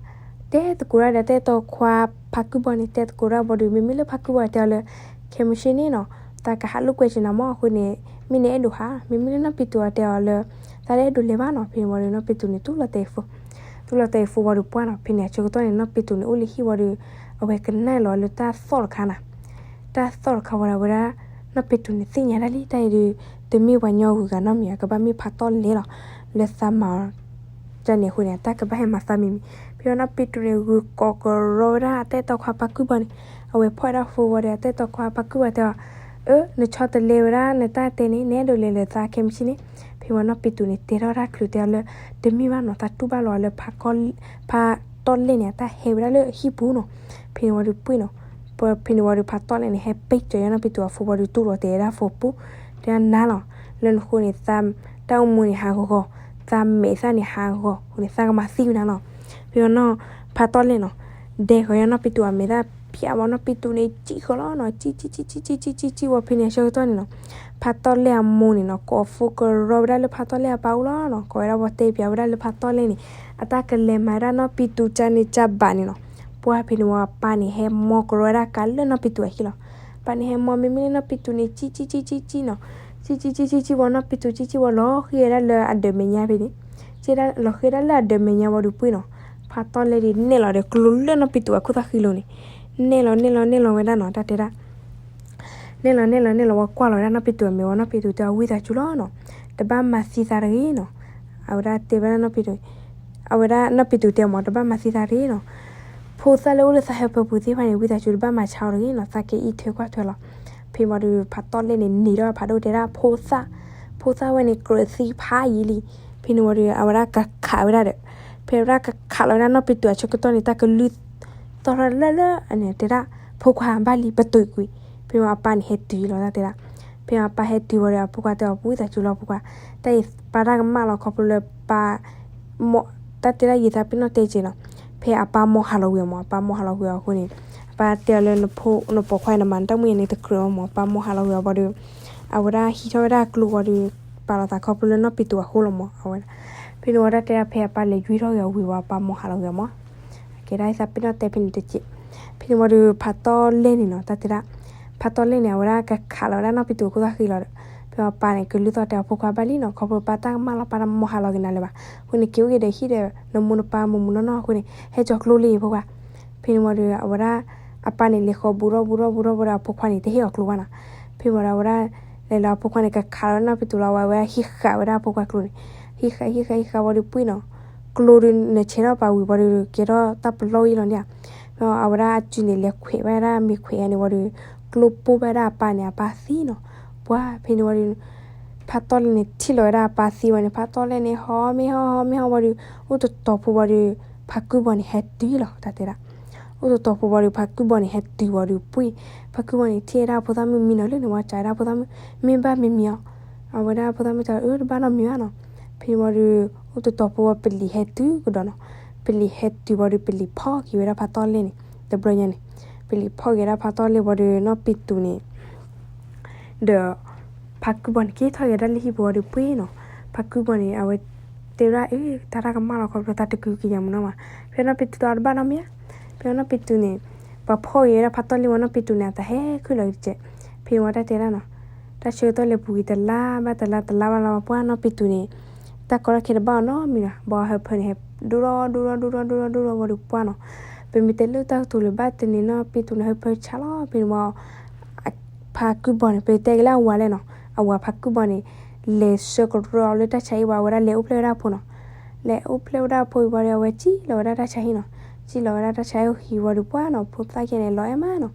တဲသကိးဒၣ်ဒီးတၢ်အဲၣ်တီခွါဖါကုၢ်ဘီန့ၣ် တဲသကိးဒၣ်ဝံၤဒီး မ့မ့ၢ်လၢဖါကုၢ်ဘီတဲအီၤလၢ ခဲမုၢ်ဆ့ၣ်န့ၣ်နီၤ, သးကဟးလိာ်ကွဲစ့နၤမး အဃိန့ၣ် မ့ၢ်နအဲၣ်ဒိးဟး, မ့မ့ၢ်လၢနီၢ်ပံၤတူၤအီၤတဲအီၤလၢ သးတအဲၣ်ဒိးလဲၤဘၣ်နီၤ, ဖဲန့ၣ်ဝံၤဒီး နီၢ်ပံၤတူၤန့ၣ် တူၢ်လိာ်သးအံၤဖိ, တူၢ်လိာ်သးအံၤဖိဝံၤဒီးပှၢ်နီၤ, ဖဲန့ၣ်အဆၢကတီၢ်န့ၣ် နီၢ်ပံၤတူၤန့ၣ် အိၣ်လၢဟံၣ်ဝံၤဒီး အဝဲကနၣ်လီၤလၢတၢ်သီၣ်တခါနၤ, တၢ်သီၣ်တခါဝံၤဒီး အဝဲဒၣ် နီၢ်ပံၤတူၤန့ၣ် သ့ၣ်ညါဒၣ်လံ တၢ်အံၤဒီး တမ့ၢ်ပှၤညီဂုၤဂၤနီတမံၤ အကဘၣ်မ့ၢ်ဖးတီၢ်လဲၢ်လီၤ, လၢသးမၤအီၤ တၢ်န့ၣ်အဃိန့ၣ် တၢ်ကဘၣ်ဟဲမၤသးမံၤမံၤ, ဖဲအီၤနီၢ်ပံၤတူၤန့ၣ် ဂုာ်ကိးကရီဝဲဒၣ်အတၢ်အဲၣ်တီခွါဖါကုၢ်ဘီန့ၣ်, အဝဲဖီၣ်ဝဲဒၣ်ဖိဝံၤဒီး အတၢ်အဲၣ်တီခွါဖါကုၢ်ဘီတဲအီၤ, အၢ နဆီတလဲဝဲဒၣ်နတၢ်တဲန့ၣ် နအဲၣ်ဒိးလဲၤလၢသးခဲမုၢ်ဆ့ၣ်န့ၣ်, ဖဲဝံၤနီၢ်ပံၤတူၤန့ၣ် တဲထီၣ်တၢ်ချုးတဲအီၤလၢ တမ့ၢ်ဘၣ်နီၤ သးတူၢ်ဘၣ်လီၤလၢ ဖးတီၢ်လဲၢ်န့ၣ် အတၢ်ဟဲဝဲဒၣ်လၢဟံၣ်ပူၤနီၤ, ဖဲန့ၣ်ဝံၤဒီးပှ့ၤနီၤ, ဖဲန့ၣ်ဝံၤဒီးဖးတီၢ်လဲၢ်န့ၣ် ဟဲပ့ၤကၠီၤယဲနီၢ်ပံၤတူၤအဖိဝံၤဒီးတူၢ်လိာ်တဲဝဲဒၣ်ဖိပူၤ, တဲဒၣ်နၤလီၤ, လၢနဃိန့ၣ် သးတၢ်အိၣ်မူန့ၣ်ဟးဂီၤဂီၤ, သးမဲာ်သၣ်န့ၣ်ဟးဂီၤဂီၤအဃိန့ၣ် သးကမၤသံဝဲနၤလီၤ, ဖဲဝံၤနီၤ ဖးတီၢ်လဲၢ်နီၤ ဒဲဃီၤယဲနီၢ်ပံၤတူၤအမဲာ်သၣ်ဖၠးဝံၤ နီၢ်ပံၤတူၤန့ၣ် စံၣ်ဃီၤလီၤနီၤ, စံၣ်စံၣ်စံၣ်စံၣ်စံၣ်စံၣ်စံၣ်စံၣ်ဝံၤ ဖဲန့ၣ်အဆၢကတီၢ်န့ၣ်နီၤ, ဖးတီၢ်လဲၢ်အမိၢ်န့ၣ်နီၤ ကိးဖိကရီဝဲဒၣ်လၢဖးတီၢ်လဲၢ်အပၢ်အိၣ်လီၤနီၤ, ကိးဝဲဒၣ်ဝံၤတဲပၠးဝဲဒၣ်လၢဖးတီၢ်လဲၢ်န့ၣ် အတၢ်ကလဲၤမၤဝဲဒၣ်နီၢ်ပံၤတူၤကၢန့ၣ်ကၢဘးန့ၣ်နီၤ, ပှၢ်ဖဲန့ၣ်ဝံၤအပၢ်န့ၣ် ဟဲမီကရီဝဲဒၣ်ကါလၢနီၢ်ပံၤတူၤအဟံၣ်လီၤ, ပၢ်န့ၣ်ဟဲမီ မ့မ့ၢ်လၢနီၢ်ပံၤတူၤန့ၣ် စံၣ်စံၣ်စံၣ်စံၣ်စံၣ်နီၤ, စံၣ်စံၣ်စံၣ်စံၣ်စံၣ်ဝံၤ နီၢ်ပံၤတူၤစံၣ်စံၣ်ဝံၤ လီၤဃံၤဝဲဒၣ်လၢအဒၢးမဲာ်ညါဖဲန့ၣ်, လီၤဃံၤဝဲဒၣ်လၢအဒၢးမဲာ်ညါဝံၤဒီးပှ့ၤနီၤ, ဖးတီၢ်လဲၢ်ဒုး နဲၣ်လီၤဒီးကျိလၢနီၢ်ပံၤတူၤအခိၣ်သၣ်ဃံလိၤန့ၣ်, နဲၣ်လီၤနဲၣ်လီၤနဲၣ်လီၤဝဲဒၣ်နီၤ တၢ်တဲဒၣ် နဲၣ်လီၤနဲၣ်လီၤနဲၣ်လီၤဝံၤကွၢ်လီၤဝဲဒၣ်နီၢ်ပံၤတူၤအမဲာ်ဝံၤ နီၢ်ပံၤတူၤတဲအီၤ ဝံသးစူၤလီၤနီၤ, တဘၣ်မၤသံသးတဂ့ၤနီၤ, အဝဲဒၣ်တဲဝဲဒၣ်နီၢ်ပံၤတူၤ, အဝဲဒၣ်နီၢ်ပံၤတူၤတဲအီၤမး တဘၣ်မၤသံသးတဂ့ၤနီၤ, ဖိသၣ်လၢအိၣ်လၢသးဟၢဖၢပူၤသ့ၣ်တဖၣ်န့ၣ် ဝံသးစူၤတဘၣ်မၤဆါအီၤတဂ့ၤနီၤ, သးကအံးထွဲကွၢ်ထွဲလီၤ, ဖဲဝံၤဒီးဖးတီၢ်လဲၢ်န့ၣ် နံၤထီၣ်ဖးဒိၣ်တဲဒၣ်ဖိသၣ်, ဖိသၣ်ဝဲန့ၣ်ကြၢးသံဖးယံာ်လံ, ဖဲန့ၣ်ဝံၤဒီး အဝဲဒၣ်ကခးဝဲဒၣ်ဒီး, ဖဲဝဲဒၣ်ကခးလီၤဝဲဒၣ်နီၢ်ပံၤတူၤအဆၢကတီၢ်န့ၣ် တၢ်ကလုၢ် တီၢ်ထီၣ်လၢလၢအန့ၣ်တဲဒၣ်, ဖိခွါဘၣ်လံ ပတုာ်ကွံာ်. ဖဲန့ၣ်အပၢ်န့ၣ်ဟဲတုၤလီၤတၢ်တဲဒၣ်. ဖဲန့ၣ်အပၢ်ဟဲတုၤဝံၤဒီး အဖိခွါတဲအီၤ ပှၤသးစူၤလီၤဖိခွါ, တၢ်အံၤပၢ်တၢ်ကမၣ်လီၤခီဖျိလၢပၢ် တၢ်တဲဒၣ်ယသးပ့ၤနီၣ်တဲက့ၤနီၤ. ဖဲအပၢ်မိၢ်ဟးလီၤဝံၤအီၤမး, အပၢ်မိၢ်ဟးလီၤဝံၤအီၤအဃိန့ၣ်, အပၢ်တဲအီၤလၢ နပိာ်ခွါအံၤနမၤနတၢ်မုၢ်အံၤန့ၣ်တကြၢးအီၤမး, အပၢ်မိၢ်ဟးလီၤဝံၤအီၤဘၣ်ဒီး အဝဲဒၣ်ဟံးထီၣ်ဝဲဒၣ်ကျိဝံၤဒီး ပာ်လီၤသးခီဖျိလၢနီၢ်ပံၤတူၤအဃိလီၤမး, အဝဲဒၣ်. ဖဲန့ၣ်ဝံၤတၢ်တဲဒၣ် ဖဲအပၢ်လဲၤယွံထီၣ်က့ၤအီၤဝံၤဝံၤ အပၢ်မိၢ်ဟးလီၤဝံၤအီၤမး. ကဲဒၣ်ယသးပ့ၤနီၣ်တဲဖဲန့ၣ်တက့ၢ်. ဖဲန့ၣ်ဝံၤဒီး ဖးတီၢ်လဲၢ်န့ၣ်နီၤ တၢ်တဲဒၣ်, ဖးတီၢ်လဲၢ်န့ၣ် အဝဲဒၣ်ကခးလီၤဝဲဒၣ်နီၢ်ပံၤတူၤအခိၣ်သၣ်ဃံလီၤဒီး, ဖဲအပၢ်န့ၣ် ကလုၢ်သီၣ်တဲအီၤ ဖိခွါဘၣ်လံနီၤ, ခီဖျိပၢ်တၢ်ကမၣ်လီၤ ပၢ်တၢ်မိၢ်ဟးလီၤက့ၤနၤလၢၤဘၣ်. အဃိန့ၣ် က့ၤအိၣ်က့ၤဒီးဟံၣ်ဒီး နမိၢ်နပၢ်မိၢ်မိၢ်နီၢ်နီၢ်အဃိန့ၣ် ဟဲကၠီၤကျိလံဖိခွါ. ဖဲန့ၣ်ဝံၤဒီး အဝဲဒၣ် အပၢ်န့ၣ် လဲၤဃီၤဘူးထီၣ်ဘူးထီၣ်ဘူးထီၣ်ဝံၤဒီး အဖိခွါန့ၣ် တဟ့ၣ်အီၤကျိဘၣ်နီၤ. ဖဲဝံၤဒီး အဝဲဒၣ် လဲၤလီၤအဖိခွါန့ၣ် ကခးလီၤနီၢ်ပံၤတူၤလီၤဝံၤ အဝဲဟံးဃာ်ဝဲဒၣ်အဖိခွါကျိန့ၣ်, ဟံးဃာ် ဟံးဃာ် ဟံးဃာ်ဝံၤဒီးပှ့ၤနီၤ, ကျိဒီးနဆဲးထီၣ်ပာ်ဝံၤဝံၤဒီး ကဲထီၣ်တၢ်ပလီၢ်အံၤလီၤန့ၣ်ဧါ. အဝဲဒၣ်အစုန့ၣ် လဲၤခွဲးဝဲဒၣ်မ့ၤခွဲးယါန့ၣ်ဝံၤဒီး ကျိပိၢ်ဘၣ်ဝဲဒၣ်အပၢ်န့ၣ် အပၢ်သံနီၤ. ပှၤဖဲန့ၣ်ဝံၤဒီး ဖးတီၢ်လဲၢ်န့ၣ် ထံၣ်လီၤဝဲဒၣ်အပၢ်သံဝံၤန့ၣ် ဖးတီၢ်လဲၢ်န့ၣ် ဟီမ့ၢ်ဟီၣ် ဟီမ့ၢ်ဟီၣ်ဝံၤဒီး အိၣ်တတီၤဖိဝံၤဒီး ဖးကုၢ်ဘီန့ၣ် ဟဲတုၤလီၤ တၢ်တဲဒၣ်. အိၣ်တတီၤဖိဝံၤဒီး ဖးကုၢ်ဘီန့ၣ် ဟဲတုၤဝံၤဒီးပှ့ၤ, ဖးကုၢ်ဘီန့ၣ် ထံၣ်ဝဲဒၣ်အဖိသၣ်မုၣ်မံနီၤလၢန့ၣ် ဝံၤစံးဝဲဒၣ်အဖိသၣ်မုၣ် မ့ၢ်ဘၣ်မ့ၢ်မံၤအီၤ. အဝဲဒၣ်အဖိသၣ်မုၣ်တဲ အၢ တဘၣ်နီတမံၤဘၣ်နီၤ. ဖဲန့ၣ်ဝံၤဒီး အိၣ်တတီၤဖိဝံၤ ပလံၤဟဲတုၤကဒီးနီၤ. ပလံၤဟဲတုၤဝံၤဒီး ပလံၤဖီၣ်က့ၤဝဲဒၣ်ဖးတီၢ်လဲၢ်န့ၣ် တဘျီညါန့ၣ်, ပလံၤဖီၣ်က့ၤဝဲဒၣ်ဖးတီၢ်လဲၢ်ဝံၤဒီး နီၢ်ပံၤတူၤန့ၣ် ဒီး ဖးကုၢ်ဘီန့ၣ် က့ၤထီၣ်က့ၤဒၣ်လၢဟံၣ်ပူၤဝံၤဒီးပှ့ၤနီၤ. ဖးကုၢ်ဘီန့ၣ် အဝဲတဲဝဲဒၣ် အၢ တၢ်တၢ်ကမၣ်လီၤခီဖျိတၢ်တကုက့ၤယၤမနီၤမး. ဖဲနီၢ်ပံၤတူၤတဘၣ်နီတမံၤဧါ. ဖဲနီၢ်ပံၤတူၤန့ၣ် ပှၤဖီၣ်က့ၤဝဲဒၣ်ဖးတီၢ်လဲၢ်ဝံၤ နီၢ်ပံၤတူၤန့ၣ် အသးဟဲခုၣ်လီၤက့ၤတက့ၢ်. ဖဲန့ၣ်ဝံၤတၢ်တဲဒၣ်နီၤ, တၢ်ဆၢကတီၢ်လဲၤပူၤက့ၤတလါဘၣ်တလါ တလါဘၣ်လါ ပှၤနီၢ်ပံၤတူၤန့ၣ် တၢ်ကီတၢ်ခဲတဘၣ်အီၤနီတမံၤဘၣ်. ဘၣ်ဟၢဖၢန့ၣ် ဟဲဒိၣ်ထီၣ်ဒိၣ်ထီၣ်ဒိၣ်ထီၣ်ဒိၣ်ထီၣ်ဒိၣ်ထီၣ်ဝံၤဒီးပှၤနီၤ. ပမ့ၢ်တဲလၢတၢ်ကတိၤလၢၤဘၣ်တန့ၣ် နီၢ်ပံၤတူၤန့ၣ် ဟၢဖၢဆါလီၤ. ဖဲန့ၣ်ဝံၤ ဖးကုၢ်ဘီန့ၣ် ပတဲက့ၤလၢအဝၤလဲၣ်နီၤ, အဝၤဖးကုၢ်ဘီန့ၣ် လဲၤဆှၢကရၢအီၤလၢတၢ်ဆါဟံၣ်ဝံၤ အဝဲဒၣ်လဲၤအိၣ်ဖျဲၣ်ဝဲဒၣ်အဖိနီၤ. လဲၤအိၣ်ဖျဲၣ်ဝဲဒၣ်အဖိဝံၤဒီး အဝဲစံၣ်လီၤဝဲဒၣ်တၢ်ဆါဟံၣ်နီၤ. စံၣ်လီၤဝဲဒၣ်တၢ်ဆါဟံၣ်ဝံၤဒီးပှၤနီၤ ဖိသၣ်ခဲန့ၣ် လီၤအဲၣ်မးနီၤ.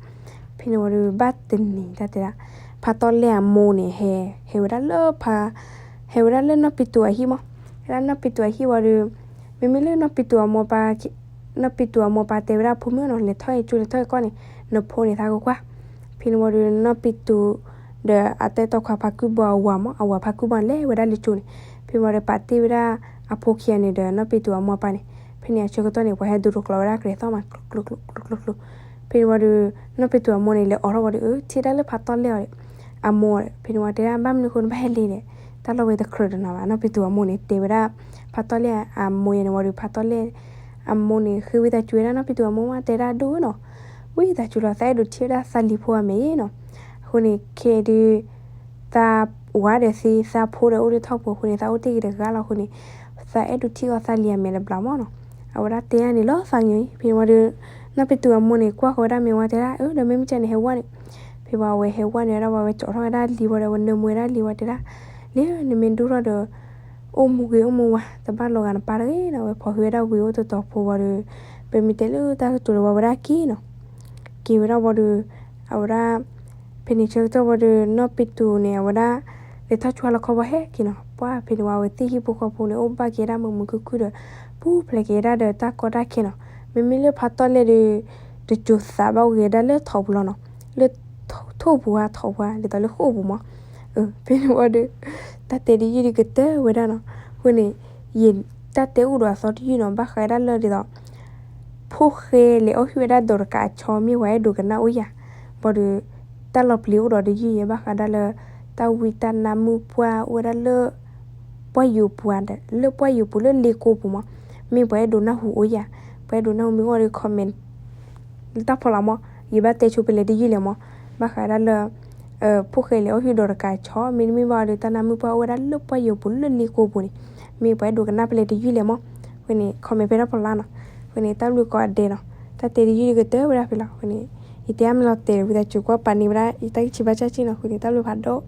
ဖဲန့ၣ်ဝံၤဒီး ဘၣ်တနံၤတၢ်တဲဒၣ် ဖးတီၢ်လဲၢ်အမိၢ်န့ၣ် ဟဲ ဟဲဝဲဒၣ်လၢဖး ဟဲဝဲဒၣ်လၢနီၢ်ပံၤတူၤအဟံၣ်မး. ဟဲဒၣ်နီၢ်ပံၤတူၤအဟံၣ်ဝံၤဒီး မ့မ့ၢ်လၢနီၢ်ပံၤတူၤအမိၢ်ပၢ် နီၢ်ပံၤတူၤအမိၢ်ပၢ်တဲဝဲဒၣ်အဖိမုၣ်နီၤ လဲၤထီၣ်အံၤကၠိ လဲၤထီၣ်အံၤကီၢ်န့ၣ် နဖိန့ၣ်သးကကွၢ်. ဖဲန့ၣ်ဝံၤဒီး နီၢ်ပံၤတူၤ ဒီးအတၢ်အဲၣ်တီခွါဖးကုၢ်ဘီအဝၤမး အဝၤဖးကုၢ်ဘီန့ၣ် လဲၤဝဲဒၣ်လၢကၠိန့ၣ်. ဖဲန့ၣ်ဝံၤဒီးပာ်တ့ၢ်ဝဲဒၣ်အဖိခံဂၤန့ၣ်ဒီး နီၢ်ပံၤတူၤအမိၢ်အပၢ်န့ၣ်. ဖဲန့ၣ်အဆၢကတီၢ်န့ၣ် ပှၤဟဲဒိးတကျိၤဝဲဒၣ်ကရဲၤသီၣ်မး ကျိၤကျိၤကျိၤကျိၤကျိၤ. ဖဲန့ၣ်ဝံၤဒီး နီၢ်ပံၤတူၤအမိၢ်န့ၣ် လဲၤအိးထီၣ်ဝံၤဒီး အၢ ထံၣ်ဒၣ်လၢဖးတီၢ်လဲၢ်အီၤဒီး အမိၢ်ဒီး ဖဲန့ၣ်ဝံၤတဲဒၣ် ဘၣ်မနုၤအဃိနဘၣ်ဟဲလဲၤဒီး တၢ်လီၢ်ဝဲတကြၢးတနီၤဘၣ်. နီၢ်ပံၤတူၤအမိၢ်န့ၣ် တဲဝဲဒၣ် ဖးတီၢ်လဲၢ်အမိၢ်ယဲန့ၣ်ဝံၤဒီး ဖးတီၢ်လဲၢ် အမိၢ်န့ၣ် ဃ့ဝံသးစူၤဝဲဒၣ်နီၢ်ပံၤတူၤအမိၢ်မး တဲဒၣ်ဒိၣ်နီၤ. ဝံသးစူၤလီၤ သးအဲၣ်ဒိးထံၣ်ဝဲဒၣ်သးလံၤဖိအမဲာ်နီၤ. အဃိန့ၣ် ခဲအံၤဒုး သးဝၤဒီးသ့ သးဖိဒီးအိၣ်လၢထီၣ်ပူၤအဃိန့ၣ် သးအိၣ်တ့ၢ်က့ၤတဂၤလီၤအဃိန့ၣ် သးအဲၣ်ဒိးထံၣ်အီၤသးလံၤအမဲာ်တဘျီမးနီၤ. အဝဲဒၣ်တဲဒၣ်န့ၣ်လီၤသးညိအံၤ ဖဲန့ၣ်ဝံၤဒီး နီၢ်ပံၤတူၤအမိၢ်န့ၣ် ကွၢ်ဃီၤဝဲဒၣ်မ့ၢ်ဝဲတဲဒၣ် အၢ ဒီးမ့မ့ၢ်ကဲန့ၣ် ဟဲဝဲန့ၣ်. ဖဲဝံၤအဝဲဟဲဝဲန့ၣ်ဝဲဒၣ် ဝံၤအဝဲကၠီထီၣ်ဝဲဒၣ်လံၤဝံၤဒီး အဝဲနၢမူဝဲဒၣ်လံၤဝံၤတဲဒၣ် လံၤဧၢ နမ့ၢ်ဒိၣ်ထီၣ်ဒီး အိၣ်မူဂ့ၤအိၣ်မူဝါ တဘၣ်လီၤဂာ်နပၢ်တဂ့ၤနီၤ. အဝဲဖီၣ်ဟုဝဲဒၣ်ဝံၤအိၣ်တတီၤဖိဝံၤဒီး ပမ့ၢ်တဲလၢတၢ်ကတိၤလၢဝံၤဝဲဒၣ်က့ၤနီၤ. က့ၤဝဲဒၣ်ဝံၤဒီး အဝဲဒၣ် ဖဲန့ၣ်ဆၢကတီၢ်ဝံၤဒီး နီၢ်ပံၤတူၤန့ၣ် အဝဲဒၣ် လဲၤထီၣ်ဆူလီခီဘီဟဲက့ၤနီၤ. ပှၢ်ဖဲန့ၣ်ဝံၤ အဝဲသ့ၣ်ဟံၣ်ဖိဃီဖိန့ၣ် အိၣ်ဘၣ်က့ၤဒၣ်မုာ်မုာ်ခုၣ်ခုၣ်ဒီး ပူၤဖျဲးက့ၤဒၣ်ဒီးတၢ်ကီတၢ်ခဲနီၤ. မ့မ့ၢ်လၢဖးတီၢ်လဲၢ်ဒီး တစိၤသးဘၣ်အိၣ်က့ၤဒၣ်လၢထိးပူၤလီၤနီၤ. လၢထိးပူၤဧါ ထိးပူၤဧါ ဒ်သိးလၢဃိာ်ပူၤမး. ဖဲန့ၣ်ဝံၤဒီး တၢ်တဲတယုၢ်ဒုးကတၢၢ်ဝဲဒၣ်နီၤ. အဃိန့ၣ် ယတၢ်တဲအိၣ်ဒီးအသီတယုၢ်နီၤ ဘၣ်ဃးဝဲဒၣ်လၢဒ်သိး ဖိၣ်ဃဲလဲၤအီၣ်ဟုၣ်ဝဲဒၣ်ဒီးတကးအဆီ မ့ၢ်ပှၤအဲၣ်ဒိးကနၣ်အိၣ်ယၤ. ဘၣ်ဒီး တၢ်လီၤပျံၤအိၣ်ဒီးတယုၢ်ယဲ ဘၣ်ဃးဒၣ်လၢ တၢ်ဝံတၢ်နါမုၣ်ပှၢ်အိၣ်ဝဲဒၣ်လၢ ပှၢ်ယိာ်ပူၤဧါဒီး လၢပှၢ်ယိာ်ပူၤလၢလ့ကိပူၤမး. မ့ၢ်ပှၤအဲၣ်ဒိးနၢ်ဟူအိၣ်ယၤ. ပှၤအဲၣ်ဒိးနၢ်ဟူမ့ၢ်အိၣ်ဒီး comment လၢတၢ်ဖီလာ်မး, ယဘၣ်တဲဆိဖဲလဲၣ်တယုၢ်လဲၣ်မး, ဘၣ်ဃးဒၣ်လၢ ဖိၣ်ဃဲလဲၤအီၣ်ဟုၣ်ဒီးတကးဆီ, မ့တမ့ၢ်ဘၣ်ဒီး တၢ်နါမုၣ်ပှၢ်အိၣ်ဝဲဒၣ်လၢပှၢ်ယိာ်ပူၤလၢလ့ကိပူၤန့ၣ်, မ့ၢ်ပှၤအဲၣ်ဒိးကနၣ်ဖဲလဲၣ်တယုၢ်လဲၣ်မး, အဃိန့ၣ် comment ဖဲတၢ်ဖီလာ်နီၤ, အဃိန့ၣ် တၢ်ဘျုးကိးဂၤဒဲးနီၤ, တၢ်တဲတယုၢ်ကတၢၢ်ဝဲဒၣ်ဖဲလီၤ, အဃိန့ၣ် ယတဲအါမးလီၤတဲာ် ဝံသးစူၤကွၢ်ပာ်န့ၢ်ဝဲဒၣ် ယတၢ်ဂံၢ်ဆံးဘါစၢ်စ့ၢ်နီၤ, အဃိန့ၣ် တၢ်ဘျုးဖးဒိၣ်.